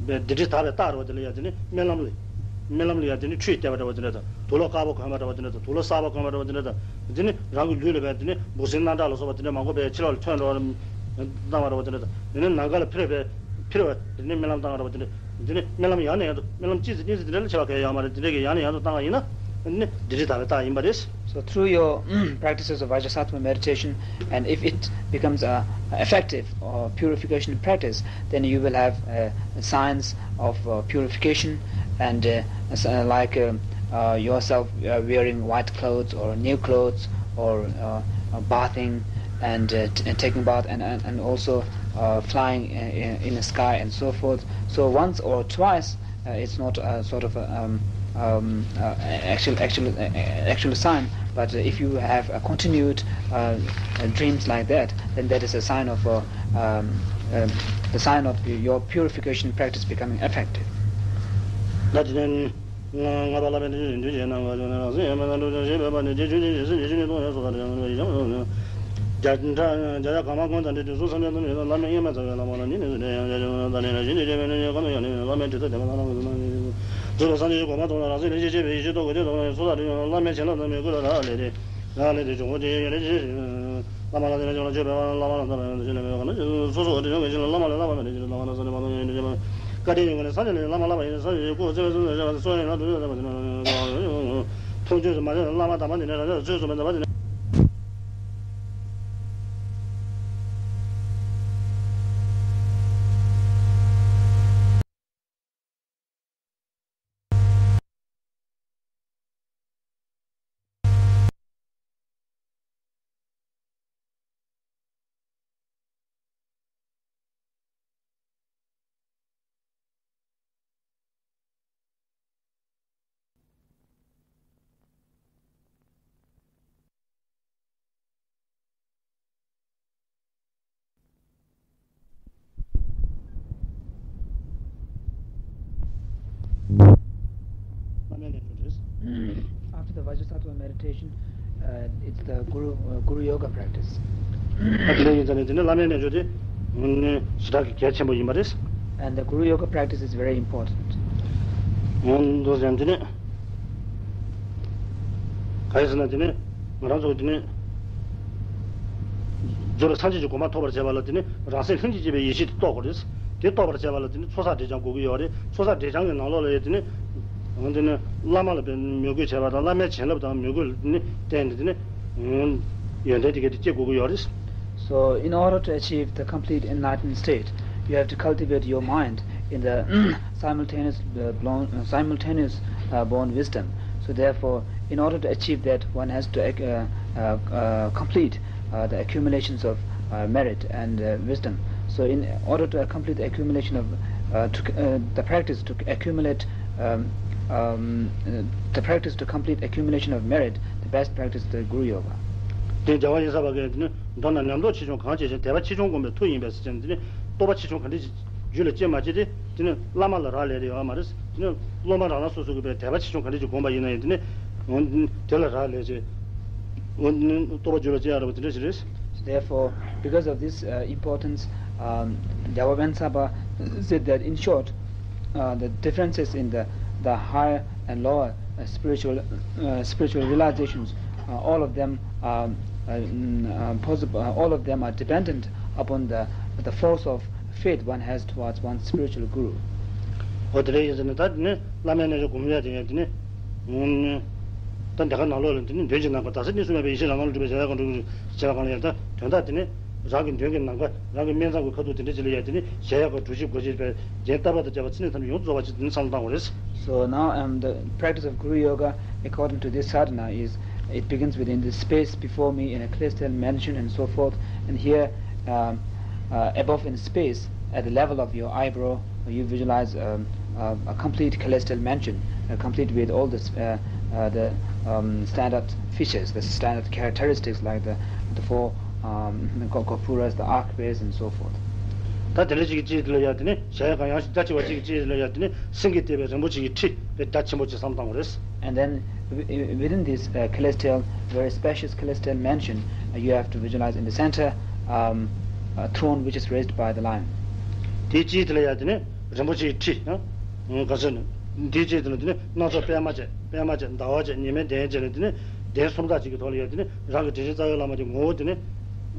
བས་སྡིག་སྒྲིབ་དག་པའི་རྟགས་རེད་བ། དེ་ལ་ཡ་དེ་ནས་རྨི་ལམ་ལ། རྨི་ལམ་ལ་ཡ་དེ་ནས་ཁྲུས་བསྟན་པ་འདྲ་བ་དེ་འདྲ་དང་། དུག་ལོག་དཀར་པོ་གོན་པ་འདྲ་བ་དེ་འདྲ་དང་། དུག་ལོག་གསར་པ་གོན་པ་འདྲ་བ་དེ་འདྲ་དང་། དེ་ནས་རང་གི་ལུས་ལ་བས་དེ་ནས་འབུ་སྲིན་རྣག་ཁྲག་ལ་སོགས་པ་དེ་འདྲ་མང་པོ་བས་ཕྱི་ལོགས་ལ་ཐོན་འགྲོ་བ་བཏང་བ་འདྲ་བ་དེ་འདྲ་དང་། དེ་ནས་ནམ་མཁའ་ལ་འཕུར་བས་འཕུར་བ་དེ་ནས་རྨི་ལམ་བཏང་བ་འདྲ་བ་དེ་འདྲ། དེ་ནས་རྨི་ལམ་ཡང་ནས་ཡང་དུ། རྨི་ལམ་གཅིག་ཙམ་གཉིས་ཙམ་དེ་འདྲ་ལ་ཁྱད་པར་གང་ཡང་ཡོད་མ་རེད། དེ་འདྲ་གི་ཡང་ནས་ཡང་དུ་བཏང་བ་ཡིན་ན། དེ་ནས་སྡིག་སྒྲིབ་དག་པའི་རྟགས་ཡིན་པ་རེད། So through your practices of Vajrasattva meditation, and if it becomes uh, effective or purification practice, then you will have uh, signs of uh, purification, and uh, s- uh, like uh, uh, yourself uh, wearing white clothes or new clothes, or uh, uh, bathing and uh, t- and taking bath, and, and, and also uh, flying in, in the sky and so forth. So once or twice, uh, it's not uh, sort of a, um, um, uh, actual, actual, uh, actual sign. But if you have a continued uh, uh, dreams like that, then that is a sign of uh, um, um, the sign of your purification practice becoming effective. ལྷ་དེ་ནི་ལྔ་པ་བླ་མེད་དུ་འདུས་བྱས་ན། ང་ཚོ་ནི་རང་སེམས་ཡོད་མེད་ལ་འགྲོ་ཅིང་ཤེས་པས་པ་ནི། རྗེ་བཅུ་གཉིས་ཀྱི་སེམས་ཀྱི་ཆོས་ཉིད་སྟོང་ཉིད་སོ་ཐར་ཡང་ཡང་ཡང་། བརྒྱ་བརྒྱ་བརྒྱ་གང་མ་གོང་དང་འདྲེས་དུས་སུ་བསམ་གཏན་དུ་མི་གཏོང་བླ་མེད་དབྱེར་མེད་རྩ་བའི་བླ་མ་ལ་ཉིད་ནས་སུ་འདྲེན་ཡང་། བརྒྱ་བརྒྱ་གང་དང་ཡང་ནས་བླ་མེད་འདྲེས་ཐོབ་བདེ་བ་ལ་ལ་མ་ནི་ནི་རྫོགས་པའི་སངས་རྒྱས་ཀྱི་གོ་འཕང་ཐོབ་ན། རང་སེམས་ལ་ཡེ་ཤེས་སྐྱེས་པས་ཡེ་ཤེས་རྟོགས་དགོས་ཏེ། རྫོགས་པའི་སོ་ཐར་བླ་མེད་བྱིན་རླབས་རྣམ་སྨིན་ཀུན་ལ་རག་ལས་ཏེ། རག་ལས་ཏེ་འབྱུང་ཁུངས་ཀྱི་ཡོན་ཏན་ཇི་ཞིག་བླ་མ་ལ་བརྟེན་ནས་བྱུང་ལ་སྤྱོད་པའི་བླ་མ་ལ་བརྟེན་པའི་ཡོན་ཏན་ཅི་ལས་མེད་པ་གང་ན་ཇི་སོ་སོ་འོ་དེ་བྱུང་གི་ཕྱིར་ལ་བླ་མ་ལས་བླ་མ་མེད་དེ་ཕྱིར་བླ་མ་ལ་བསམ་ནས་མ་མཐོང་ཡོན་ཏན་ཅི་མ། བཀའ་དྲིན་ཡོད་ངེས་ནས་སངས་རྒྱས་ཀྱི་སྐུ་ཚེ་བའི་སོ་སོ་བྱ་བ་སོ་ཡིན་ལ་དུ་ཡོད་ལ་མ་དེ་ན་མཐོང་ཆོས་སུ་མ་རེད། བླ་མ་དམ་པ་འདི་ནས་རང་ཆ་ཚོད་སུ་མེད་པ་འདི་ནས། After the Vajrasattva meditation, uh, it's the Guru, uh, Guru Yoga practice. ཨ་དེ་འདྲ་ཡིན་ཙང་ནས་དེ་ནི་བླ་མའི་རྣལ་འབྱོར་དེ་ཞེ་དྲག་གི་གལ་ཆེན་པོ་ཡིན་པ་རེད། And the Guru Yoga practice is very important. འོ་འདུག་ཟེར་ན་དེ་ནི། ག་རེ་ཟེར་ན་དེ་ནི་ང་རང་ཚོ་དེ་ནི་ རྫོགས་པའི་སངས་རྒྱས་ཀྱི་གོ་འཕང་ཐོབ་པར་བྱེད་པ་ལ་དེ་ནི་རང་སེམས་ལྷན་ཅིག་སྐྱེས་པའི་ཡེ་ཤེས་དེ་རྟོགས་དགོས་རེད། དེ་རྟོགས་པར་བྱེད་པ་ལ་དེ་ནི་ཚོགས་བསགས་སྒྲིབ་སྦྱང་དགོས་ཀྱི་ཡོད་རེད། ཚོགས་བསགས་སྒྲིབ་སྦྱང་གི་ནང་ལོགས་ལ་ཡང་དེ་ནི་འོ་དེ་ནི་བླ་མ་ལ་དཔེ་མོས་གུས་བྱེད་པ་དང་བླ་མའི་བྱིན་རླབས་དང་མོས་གུས་ལ་དེ་ནི་བརྟེན་ནས་དེ་ནི་ཡོན་ཏན་དེ་ག་དེ་སྐྱེ་དགོས་ཀྱི་ཡོད་རེད། So, in order to achieve the complete enlightened state, you have to cultivate your mind in the simultaneous, uh, blon- uh, simultaneous uh, born wisdom. So, therefore, in order to achieve that, one has to ac- uh, uh, uh, complete uh, the accumulations of uh, merit and uh, wisdom. So, in order to complete the accumulation of uh, to, uh, the practice to accumulate um, um, uh, the practice to complete accumulation of merit, the best practice is the Guru Yoga. དེ་རྒྱལ་བ་ཡིན་ས་པ་གིས་དེ་ནི་མདོར་ན་ཉམས་རྟོགས་ཆེ་ཆུང་གང་བྱེད་ཅིང་དད་པ་ཆེ་ཆུང་བསྒོམ་པའི་མཐུ་ཡིན་པས་ཟེར་ཅིང་དེ་ནི་རྟོགས་པ་ཆེ་ཆུང་ག་འདྲ་ཞིག་རྒྱུད་ལ་སྐྱེ་མ་སྐྱེ་དེ་དེ་ནི་བླ་མ་ལ་རག་ལས་ཏེ་ཡོད་མ་རེད། དེ་ནི་སློབ་མ་རང་རང་སོ་སོ་གི་པའི་དད་པ་ཆེ་ཆུང་ག་འདྲ་ཞིག་བསྒོམ་པ་ཡིན་ན་ཡང་དེ་ནི་འོ་དེ་ལ་རག་ལས་ཏེ་འོ་དེ་ནི་རྟོགས་པ་རྒྱུད་ལ་སྐྱེ་ཡག་རེད་པ་དེ་འདྲ་ཞིག་རེད། Therefore, because of this uh, importance, um, Dewa Vensapa said that in short, uh, the differences in the, the higher and lower uh, spiritual uh, spiritual realizations, uh, all of them are uh, mm, uh, possible. Uh, all of them are dependent upon the the force of faith one has towards one's spiritual guru. འོ་དེ་འདྲ་ཡིན་ཟེར་ན་ད་དེ་ནི་བླ་མའི་རྣལ་འབྱོར་སྒོམ་ཡ་དེ་ཡང་དེ་ནི་ད་འདི་ག་ནང་ལོགས་ལ་དེ་ནི་དོན་གྱི་རྣམ་པ་ད་ས་གཉིས་སུ་མེད་པའི་ཡེ་ཤེས་ལ་ངང་ལ་གྲུབ་པའི་གཞལ་ཡས་ཁང་གྲུབ་ཀྱི་གཞལ་ཡས་ཁང་ལ་ཡང་ད་དོན་དག་དེ་ནི་རང་གི་དོན་གྱི་ནམ་མཁའ་རང་གི་སྨིན་མཚམས་ཀྱི་ཁ་ཐུག་དེ་འདྲ་ཅིག་ལ་ཡང་དེ་ནི་གཞལ་ཡས་ཁང་གྲུབ་ཆེན་སྒོ་ཕྱེ་བའི་རྒྱན་བཏབ་པ་དང་བཅས་པ་ཚེ་ནས་ཐམས་ཅད་ཡོངས་སུ་རྫོགས་པ་ཅིག་དེ་ནི་བསམ་བློ་བཏང་དགོས་རེད། So now, um, the practice of Guru Yoga, according to this sadhana, is it begins within the space before me in a celestial mansion and so forth. And here, um, uh, above in space, at the level of your eyebrow, you visualize um, uh, a complete celestial mansion, uh, complete with all the, uh, uh, the um, standard features, the standard characteristics like the, the four um, go- gopuras, the archways, and so forth. ད་དེ་འདྲ་ཅིག་གི་རྗེས་ལ་ཡ་དེ་ནི་གཞལ་ཡས་ཁང་ཡངས་ཤིང་རྒྱ་ཆེ་བ་ཅིག་གི་རྗེས་ལ་ཡ་དེ་ནི་སེང་གེས་བཏེགས་པའི་རིན་པོ་ཆེ་གི་ཁྲི་དཔེ་རྒྱ་ཆེན་པོ་ཅིག་བསམ་བཏང་བ་རེད། And then wi- within this uh, celestial, very spacious celestial mansion, uh, you have to visualize in the center um, a throne which is raised by the lion. དེའི་དཀྱིལ་དེ་ལ་ཡ་དེ་ནི་རིན་པོ་ཆེའི་ཁྲི་ཡང་ག་ཚོད་ནི་དེའི་དཀྱིལ་དེ་ལ་དེ་ནི་སྣ་ཚོགས་པད་མ་བཅས་པད་མ་བཅས་ཟླ་བ་བཅས་ཉི་མའི་གདན་བཅས་ལ་དེ་ནི་གདན་སུམ་རྟགས་ཅིག་གི་ཐོག་ལ་ཡ་དེ་ནི་རང་གི་དྲིན་ཅན་རྩ་བའི་བླ་མ་དེ་ངོ་བོ་དེ་ནི།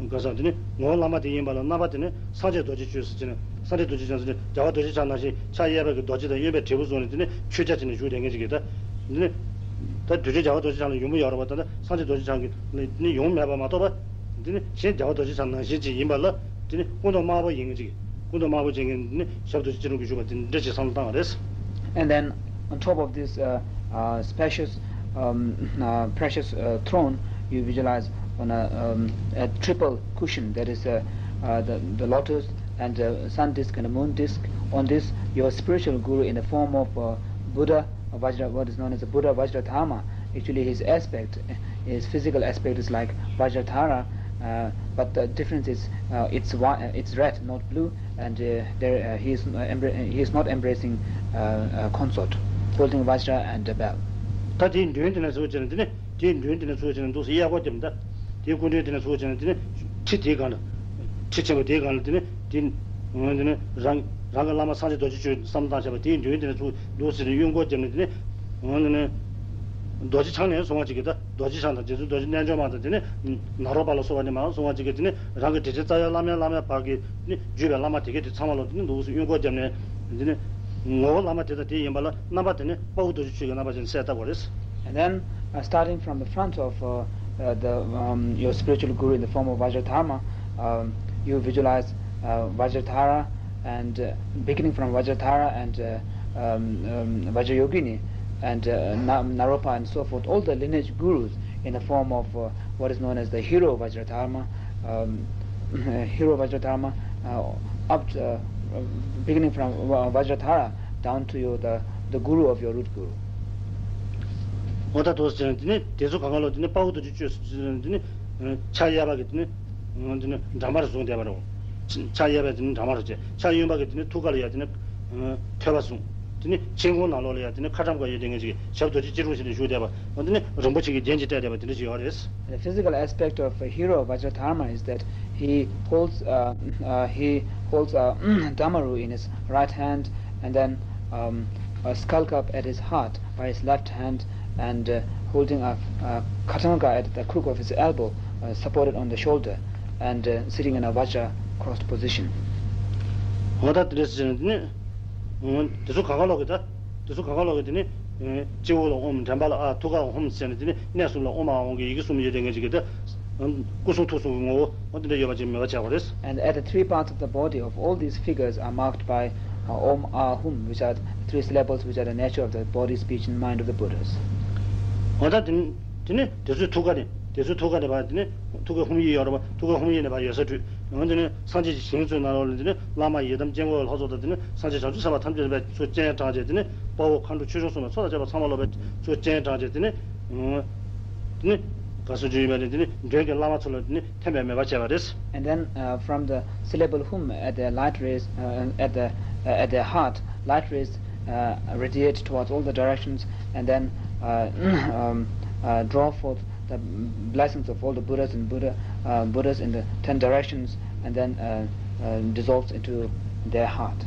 ག་ས་དེ་ནི་ངོ་བོ་བླ་མ་དེ་ཡིན་པ་ལ་རྣམ་པ་དེ་ནི་སངས་རྒྱས་རྡོ་རྗེ་བཅས་སུ་བྱས་ནས་སངས་རྒྱས་རྡོ་རྗེ་འཆང་ཟེར་ནས་རྒྱལ་བ་རྡོ་རྗེ་འཆང་ནང་བཞིན་ཕྱག་གཡས་པ་གི་རྡོ་རྗེ་དང་གཡོན་པའི་དྲིལ་བུ་བཟུང་ནས་དེ་ནི་མཆོད་བརྒྱ་བྱས་ནས་བཞུགས་བསྡད་མཁན་ཅིག་གིས་ད་དེ་ནི་ད་དུས་རྒྱུན་རྒྱལ་བ་རྡོ་རྗེ་འཆང་ལ་ཡོང་གི་ཡོད་རེད་པ། ད་ནི་སངས་རྒྱས་རྡོ་རྗེ་འཆང་གི་ལ་དེ་ནི་ཡོང་མེད་པ་མ་གཏོགས་པ་དེ་ནི་གཞན་རྒྱལ་བ་རྡོ་རྗེ་འཆང་ནང་བཞིན་ཅིག་ཡིན་པ་ལ་དེ་ནི་སྐུ་མདོག་དམར་པོ་ཡིན་མཁན་ཅིག་གིས་སྐུ་མདོག་དམར་པོ་ཅན་གྱི་དེ་ནི་ཞབས་རྡོ་རྗེ་སྤྱི་རོང་གི་བཞུགས་པ་དེ་འདྲ་ཅིག་བསམ་བཏང་བ་རེད། And then on top of this uh, uh, spacious, um, uh, precious uh, throne, you visualize on a, um, a triple cushion, that is uh, uh, the, the lotus and the sun disk and the moon disk. On this, your spiritual guru in the form of uh, Buddha Vajra, what is known as the Buddha Vajradharma, actually his aspect, his physical aspect is like Vajradhara, uh, but the difference is uh, it's, white, it's red, not blue, and uh, there uh, he is uh, embra- he is not embracing uh, uh, consort, holding vajra and a bell. ད་དེའི་མདུན་དེ་ནས་ཚུར་བྱས་ན་དེ་ནི་དེའི་མདུན་དེ་ནས་ཚུར་བྱས་ན་འདུག་སེ་གཡས་སྐོར་བརྒྱབ་ནས་ད་དེའི་སྐུ་མདུན་དེ་ནས་ཚུར་བྱས་ན་དེ་ནི་ཁྲི་དེའི་སྒང་ལ་ཁྲི་ཆེན་པོ་དེའི་སྒང་ལ་དེ་ནི་དེ་ནི་དེ་ནི་རང་རང་གི་བླ་མ་སངས་རྒྱས་རྡོ་རྗེ་གཅོད་བསམ་བཏང་བྱས་པ་དེའི་མདུན་དེ་ནས་ཚུར་འདུག་སེ་གཡོན་སྐོར་བརྒྱབ་ནས་དེ་ནི་དེ་ནི། རྡོ་རྗེ་འཆང་ནས་བཟུང་བ་ཅིག་གིས་ད་རྡོ་རྗེ་འཆང་དང་རྗེ་བཙུན་རྡོ་རྗེ་རྣལ་འབྱོར་མ་དང་དེ་ནས་ནཱ་རོ་པ་ལ་སོགས་པ་ནས་མར་བཟུང་བ་ཅིག་གིས་དེ་ནས་རང་གི་དྲིན་ཅན་རྩ་བའི་བླ་མའི་བླ་མའི་བར་གྱི་ནི་བརྒྱུད་པའི་བླ་མ་དེ་གས་དེ་ཚང་མ་ལ་དེ་ནི་འདུག་སེ་གཡོན་སྐོར་བརྒྱབ་ནས་དེ་ནི་ངོ་བོ་བླ་མ་དེ་དང་དེ་ཡིན་པ་ལ་རྣམ་པ་དེ་ནི་དཔའ་བོ་རྡོ་རྗེ་ཁྱོད་ཀྱི་རྣམ་པ་ཅན་གསལ་བཏབ་པ་རེད། And then, uh, starting from the front of uh, uh, the, um, your spiritual guru in the form of Vajradharma, um, you visualize uh, Vajradhara and uh, beginning from Vajradhara and uh, um, um, Vajrayogini and uh, Na- Naropa and so forth, all the lineage gurus in the form of uh, what is known as the hero Vajradharma, um, hero Vajradharma, uh, up to, uh, beginning from Va- Vajradhara down to your, the, the guru of your root guru. འོ་ད་དོ་ཟེར་ན་དེ་ནི་དེ་ཚོ་གང་ག་ལོ་དེ་ནི་དཔའ་བོ་རྡོ་རྗེ་གཅོད་ཟེར་ན་དེ་ནི་ཕྱག་གཡས་པ་གི་དེ་ནི། འོ་དེ་ནི་འདྲ་དམར་བཟུང་བསྡད་པ་རེད། ཕྱག་གཡས་པས་དེ་ནི་འདྲ་དམར་བྱས། ཕྱག་གཡོན་པ་གིས་དེ་ནི་ཐུགས་ཀ་ལ་ཡ་དེ་ནི་ཐོད་པ་བཟུང་། དེ་ནི་མཆན་ཁུང་ནང་ལོགས་ལ་ཡ་དེ་ནི་ཁ་ཊྭཱཾ་ཀ་ཡོད་དེ་ངེས་ཅིག་ཞབས་རྡོ་རྗེ་སྐྱིལ་ཀྲུང་བཞེངས་ནས་བཞུགས་བསྡད་པ། འོ་དེ་ནི་རིན་པོ་ཆེ་གི་རྒྱན་གྱིས་སྤྲས་བསྡད་པ་དེ་འདྲ་ཞིག་ཡོད་རེད། The physical aspect of a hero Vajradharma is that he holds uh, uh, he holds a Dhammaru in his right hand and then um, a skull cap at his heart by his left hand and uh, holding a, a khattanga at the crook of his elbow, uh, supported on the shoulder. and uh, sitting in a vajra crossed position. འོ་ད་དེ་འདྲ་ཟེར་ནས་དེ་ནི། འོ་དེ་ཚོ་གང་ག་ལོག་གི་ད། དེ་ཚོ་གང་ག་ལོག་གི་དེ་ནི། སྤྱི་བོ་ལ་ཨོམ། འགྲམ་པ་ལ་ཨ། ཐུགས་ཀར་ཧཱུྃ་ཟེར་ནས་དེ་ནི་གནས་གསུམ་ལ་ཨོམ་ཨཱཿཧཱུྃ་གི་ཡི་གེ་གསུམ་ཡོད་དེ་ངེས་ཅིག་གི་ད། སྐུ་གསུང་ཐུགས་གསུམ་གྱི་ངོ་བོ་འོ་དེ་འདྲ་ཡོད་པ་ཅིག་མོས་པ་བྱ་དགོས་རེད། And at the three parts of the body of all these figures are marked by uh, Om Ah Hum, which are the three syllables which are the nature of the body, speech, and mind of the Buddhas. འོ་ད་དེ་ནི་དེ་ནི་དེ་ཚོའི་ཐུགས་ཀ་ནས་དེ་ཚོའི་ཐུགས་ཀ་ནས་བ་དེ་ནི་ཐུགས་ཀའི་ཧཱུྃ་ཡིག་ཡོད་རེད་བ། ཐུགས་ཀའི་ཧཱུྃ་ཡིག་ནས་བ་ཡོད་ས་བྲུས། འོ་དེ་ནི་སངས་རྒྱས་ཀྱི་ཞིང་ཚོའི་ནང་ལོགས་ལ་དེ་ནི་བླ་མ་ཡི་དམ་དཀྱིལ་འཁོར་ལྷ་ཚོགས་དང་དེ་ནི་སངས་རྒྱས་བྱང་ཆུབ་སེམས་དཔའ་ཐམས་ཅད་པའི་ཚུར་སྤྱན་དྲངས་བྱས། དེ་ནི་དཔའ་བོ་མཁའ་འགྲོ་ཆོས་སྐྱོང་སྲུང་མ་ཚོགས་དང་བཅས་པ་ཚང་མ་ལོག་པའི་ཚུར་སྤྱན་དྲངས་བྱས། དེ་ནི་དེ་ནི་ག་སུ་ཅི་ཡིན་པ་ནི་དེ་ནི་མགྲོན་གྱི་བླ་མ་ཚོ་ལ་དེ་ནི་ཐིམ་པའི་མོས་པ་བྱས་པ་རེད། And then uh, from the syllable hum at their light rays, uh, at the uh, at their heart, light rays uh, radiate towards all the directions, and then uh, um, uh, draw forth the blessings of all the Buddhas and Buddha, uh, Buddhas in the ten directions, and then uh, uh, dissolves into their heart.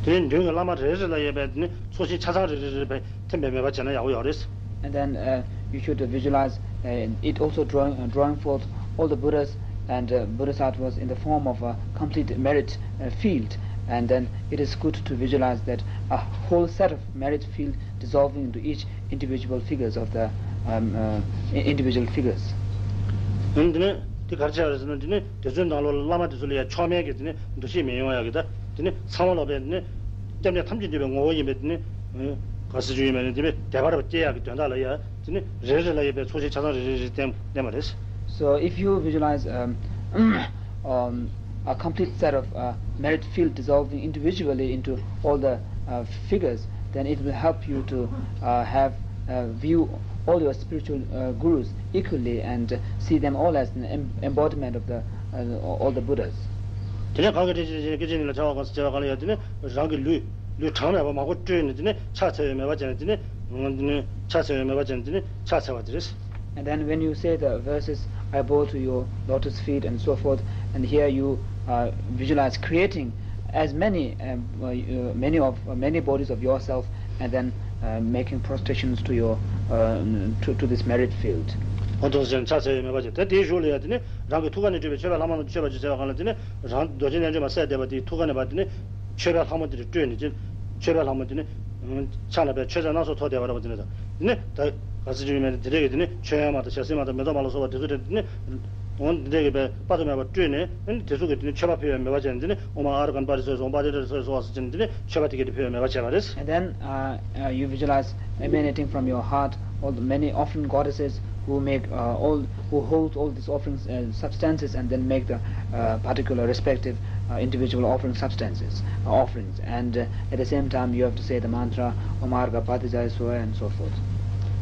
དེ་ནི་མགྲོན་གྱི་བླ་མ་རེ་རེ་ལ་ཡོད་པའི་དེ་ནི་ཚོགས་ཞིང་ཆ་ཚང་རེ་རེ་རེ་རེ་བས་ཐིམ་པའི་མོས་པ་བྱས་ན་ཡག་པོ་ཡོད་རེད། And then uh, you should visualize uh, it also drawing, uh, drawing forth all the Buddhas and uh, Bodhisattvas in the form of a complete merit uh, field. And then it is good to visualize that a whole set of merit field dissolving into each individual figures of the um, uh, individual figures. འོན་ཏེ་ནི་དེ་ག་རེ་བྱས་པ་རེད་ཟེར་ན། དེ་ནི་དེ་ཚོའི་ནང་ལོགས་ལ་བླ་མ་དེ་ཚོ་ལ་ཡང་མཆོག་དམན་གྱི་དེ་ནི་འདུ་ཤེས་མི་ཡོང་ཡག་གི། ད་དེ་ནི་ཚང་མ་ལོག་པའི་དེ་ནི་སྐྱབས་གནས་ཐམས་ཅད་འདུས་པའི་ངོ་བོ་ཡིན་པའི་དེ་ནི་ག་ཟེར་རྒྱུ་ཡིན་པ་ནི་དེ་ནི་དད་པ་རབ་སྐྱེ་ཡག་གི་དོན་དག་ལ་ཡང་དེ་ནི་རེ་རེ་ལ་ཡོད་པའི་ཚོགས་ཞིང་ཆ་ཚང་རེ་རེ་རེ་བསྟན་བསྟན་པ་རེད། So if you visualize um, um, a complete set of uh, merit field dissolving individually into all the uh, figures, then it will help you to uh, have uh, view all your spiritual uh, gurus equally and see them all as an em- embodiment of the uh, all the Buddhas. དེ་ནས་གང་གི་སྐད་ཅིག་སྐད་ཅིག་ཉིད་ལ་འཆར་བ་གང་ཟེར་བྱ་བ་གང་ལ་ཡང་དེ་ནི་རང་གི་ལུས་ལུས་གྲངས་མེད་པ་མང་པོ་སྤྲོས་ནས་དེ་ནི་ཕྱག་འཚལ་བའི་མོས་པ་བྱས་ནས་དེ་ནི་དེ་ནི་ཕྱག་འཚལ་བའི་མོས་པ་བྱས་ནས་དེ་ནི་ཕྱག་འཚལ་བ་དེ་རེད། And then when you say the verses, I bow to your lotus feet and so forth, and here you uh, visualize creating as many, um, uh, uh, many of uh, many bodies of yourself, and then uh, making prostrations to your uh, to, to this merit field. འོ་དོ་ཟེར་ཕྱག་འཚལ་བའི་མོས་པ་བྱས། ད་དེའི་གཞུག་ལ་ཡང་དེ་ནི་རང་གི་ཐུགས་ཀ་ནས་སྤྲུལ་པའི་མཆོད་པའི་ལྷ་མོ་མཆོད་པ་ཅིག་ཟེར་བ་གང་ལ་དེ་ནི་རང་རྡོ་རྗེ་རྣལ་འབྱོར་མ་སད་བསྡད་པ་དེའི་ཐུགས་ཀ་ནས་པ་དེ་ནི་མཆོད་པའི་ལྷ་མོ་དེ་ནི་སྤྲུལ་ནས་ཅི། མཆོད་པའི་ལྷ་མོ་དེ་ནི་ཕྱག་ན་པའི་མཆོད་རྫས་སྣ་ཚོགས་ཐོགས་བསྡད་པ་རེད་པ། དེ་ནི་ད་དེ་ནི་ད་ག་ཚོད་ཅིག་ཡིན་མིན་དེ་འདྲས་ཀྱི་དེ་ནི་མཆོད་ཡོན་མ་དང་ཞལ་ཟས་མ་དང་མེ་ཏོག་མ་ལ་སོགས་པ་དེ་ཚོ་དེ་ནི་འོ་འདི་འདྲས་ཀྱི་པའི་དཔག་ཏུ་མེད་པ་སྤྲུལ་ནས་ཨ་ནི་དེ་ཚོ་གི་དེ་ནི་མཆོད་པ་ཕུལ་བའི་མོས་པ་བྱས་ནས་དེ་ནི་ཨོཾ་ཨཱ་རུ་ཀ་ནི་པཱ་རི་ཙི་ཧྲཱིཿ་ཨོཾ་པཱ་ཏྲ་ཏྲ་ཧྲཱིཿ་སྭཱ་ཧཱ་ཟེར་བྱས་ནས་དེ་ནི་མཆོད་པ་དེ་གི་དེ་ཕུལ་བའི་མོས་པ་བྱས་པ་རེད། And then uh, uh, you visualize emanating from your heart all the many offering goddesses who make uh, all who hold all these offerings uh, substances and then make the uh, particular respective uh, individual offering substances uh, offerings, and uh, at the same time you have to say the mantra Om Arga Padijaya Swaha and so forth.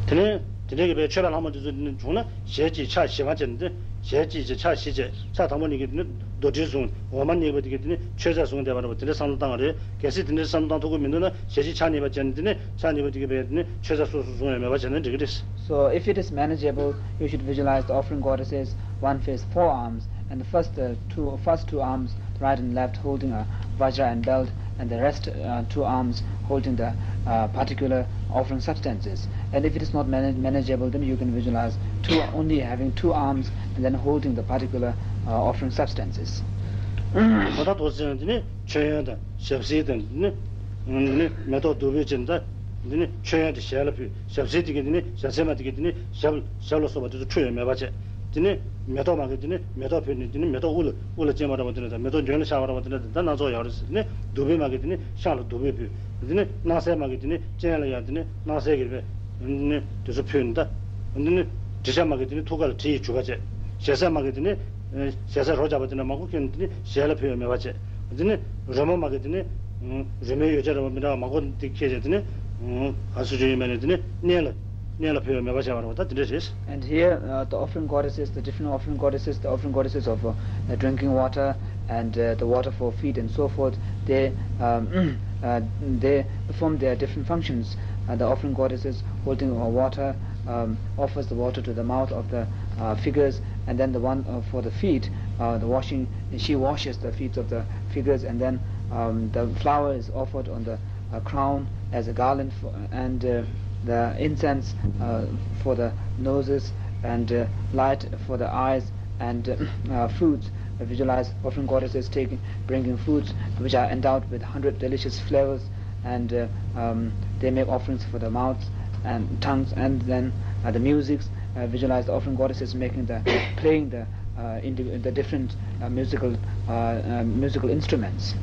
དེ་ནས་དེ་འདྲའི་གི་པའི་མཆོད་པའི་ལྷ་མོ་དེ་ཚོ་དེ་ནི་བྱུང་ན་ཞལ་གཅིག་ཕྱག་བཞི་མ་བྱས་ནས་དེ་ཞལ་གཅིག་བྱས་ཕྱག་བཞི་བྱས་ཕྱག་དང་པོ་གཉིས་ཀྱིས་དེ་ནི་རྡོར་དྲིལ་བཟུང་། འོག་མ་གཉིས་པ་དེ་གིས་དེ་ནི་མཆོད་རྫས་བཟུང་བསྡད་པ་འདྲ་པོ་དེ་འདྲའི་བསམ་བློ་བཏང་བ་རེད། གལ་སྲིད་དེ་འདྲའི་བསམ་བློ་བཏང་ཐུབ་ཀྱི་མི་འདུག་ན་ཞལ་གཅིག་ཕྱག་གཉིས་པ་བྱས་ནས་དེ་ནི་ཕྱག་གཉིས་པ་དེ་གིས་པའི་དེ་ནི་མཆོད་རྫས་སོ་སོ་བཟུང་བའི་མོས་པ་བྱས་ན་འགྲིག་གི་རེད། So if it is manageable, you should visualize the offering goddesses, one face four arms, and the first uh, two first two arms, right and left, holding a vajra and belt, and the rest uh, two arms holding the uh, particular offering substances. And if it is not manage- manageable, then you can visualize two only having two arms and then holding the particular uh, offering substances. ད་ལྟ་དོ་ཚན་དེ་ནི་མཆོད་ཡོན་དང་ཞབས་བསིལ་དང་དེ་ནི་དེ་ནི་མེ་ཏོག་བདུག་སྤོས་བྱས་ནས་ད་དེ་ནི་མཆོད་ཡོན་དེ་ཞལ་ལ་ཕུལ། ཞབས་བསིལ་དེ་གིས་དེ་ནི་ཞལ་ཟས་མ་དེ་གིས་དེ་ནི་ཞབས་ཞབས་ལ་སོགས་པ་དེ་ཚོ་འཁྲུ་བའི་མོས་པ་བྱས། དེ་ནི་མེ་ཏོག་མ་གིས་དེ་ནི་མེ་ཏོག་ཕུལ་ནས་དེ་ནི་མེ་ཏོག་དབུ་ལ་དབུ་ལ་སྤྱན་པ་འདྲ་པོ་དེ་འདྲ་དང་མེ་ཏོག་མགྲོན་ལ་ཤར་བ་འདྲ་པོ་དེ་འདྲ་དང་ད་སྣ་ཚོགས་ཡོད་རེད་ཟེར། དེ་ནི་བདུག་སྤོས་མ་གིས་དེ་ནི་ཤངས་ལ་བདུག་སྤོས་ཕུལ། དེ་ནི་སྣང་གསལ་མ་གིས་དེ་ནི་སྤྱན་ལ་ཡང་དེ་ནི་སྣང་གསལ་གྱི་དེ་ནི་དེ་ཚོ་ཕུལ་ནས་ད་དེ་ནི་དྲི་ཆབ་མ་གིས་དེ་ནི་ཐུགས་ཀ་ལ་དྲི་ཡི་བྱུག་པ་བྱས། ཞལ་ཟས་མ་གིས་དེ་ནི་ཞལ་ཟས་རོ་བརྒྱ་པ་དེ་འདྲ་མང་པོ་ཁྱེར་ནས་དེ་ནི་ཞལ་ལ་ཕུལ་བའི་མོས་པ་བྱས། དེ་ནི་རོལ་མོ་མ་གིས་དེ་ནི་རོལ་མོའི་ཡོ་བྱད་འདྲ་པོ་མི་འདྲ་བ་མང་པོ་དེ་ཁྱེར་བྱས་དེ་ནི་ག་ཚོད་ཅིག་ཡིན་མིན་ནི་དེ་ནི་སྣེ་ལ་སྣེ་ལ་ཕུལ་བའི་མོས་པ་བྱས་པ་རེད་པ། ད་དེ་འདྲ་རེད། And here, uh, the offering goddesses, the different offering goddesses, the offering goddesses of uh, uh, drinking water and uh, the water for feet and so forth, they, um, uh, they perform their different functions. Uh, the offering goddesses holding uh, water um, offers the water to the mouth of the uh, figures, and then the one uh, for the feet, uh, the washing, she washes the feet of the figures, and then um, the flower is offered on the uh, crown as a garland for, and uh, the incense uh, for the noses and uh, light for the eyes and uh, uh, foods. Visualize offering goddesses taking, bringing foods which are endowed with hundred delicious flavors, and uh, um, they make offerings for the mouths and tongues, and then uh, the musics. Uh, visualize the offering goddesses making the playing the uh, indi- the different uh, musical uh, uh, musical instruments.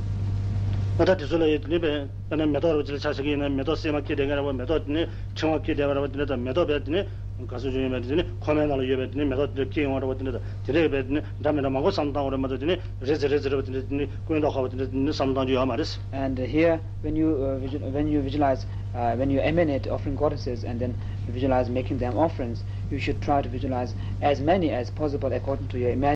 ད་ལྟ་དེ་ཚོ་ལ་ཡོད་དེ་ནི་བས་ཨ་ནི་མེ་ཏོག་ར་བ་ཅིག་ལ་ཆ་བཞག་གི་ཡིན་ན། མེ་ཏོག་སྲན་མ་སྐྱེས་བསྡད་མཁན་ར་བ། མེ་ཏོག་དེ་ནི་ཕྲེང་བ་སྐྱེས་བསྡད་པ་ར་བ། དེ་ནི་ད་མེ་ཏོག་བས་དེ་ནི་ག་ཚོད་ཅིག་ཡིན་པས་དེ་ནི་ཁོག་མའི་ནང་ལ་ཡོད་པས་དེ་ནི་མེ་ཏོག་དེ་འདྲ་སྐྱེས་ཡོང་བ་ར་བ། དེ་འདྲ་ད་དེ་འདྲ་ཡོད་པས་དེ་ནི་འདྲ་མི་འདྲ་མང་པོ་བསམ་བློ་བཏང་དགོས་རེད་མ་གཏོགས། དེ་ནི་རེད་ཟེར་རེད་ཟེར་ར་བ་དེ་འདྲ་དེ་ནི་ཀུན་རྟོག་ཁ་བ་དེ་འདྲ་དེ་ནི་བསམ་བློ་བཏང་རྒྱུ་ཡོད་མ་རེད། And uh, here, when you uh, visual- when you emanate offering goddesses and then visualize making them offerings, you should try to visualize as many as possible according to your imagination.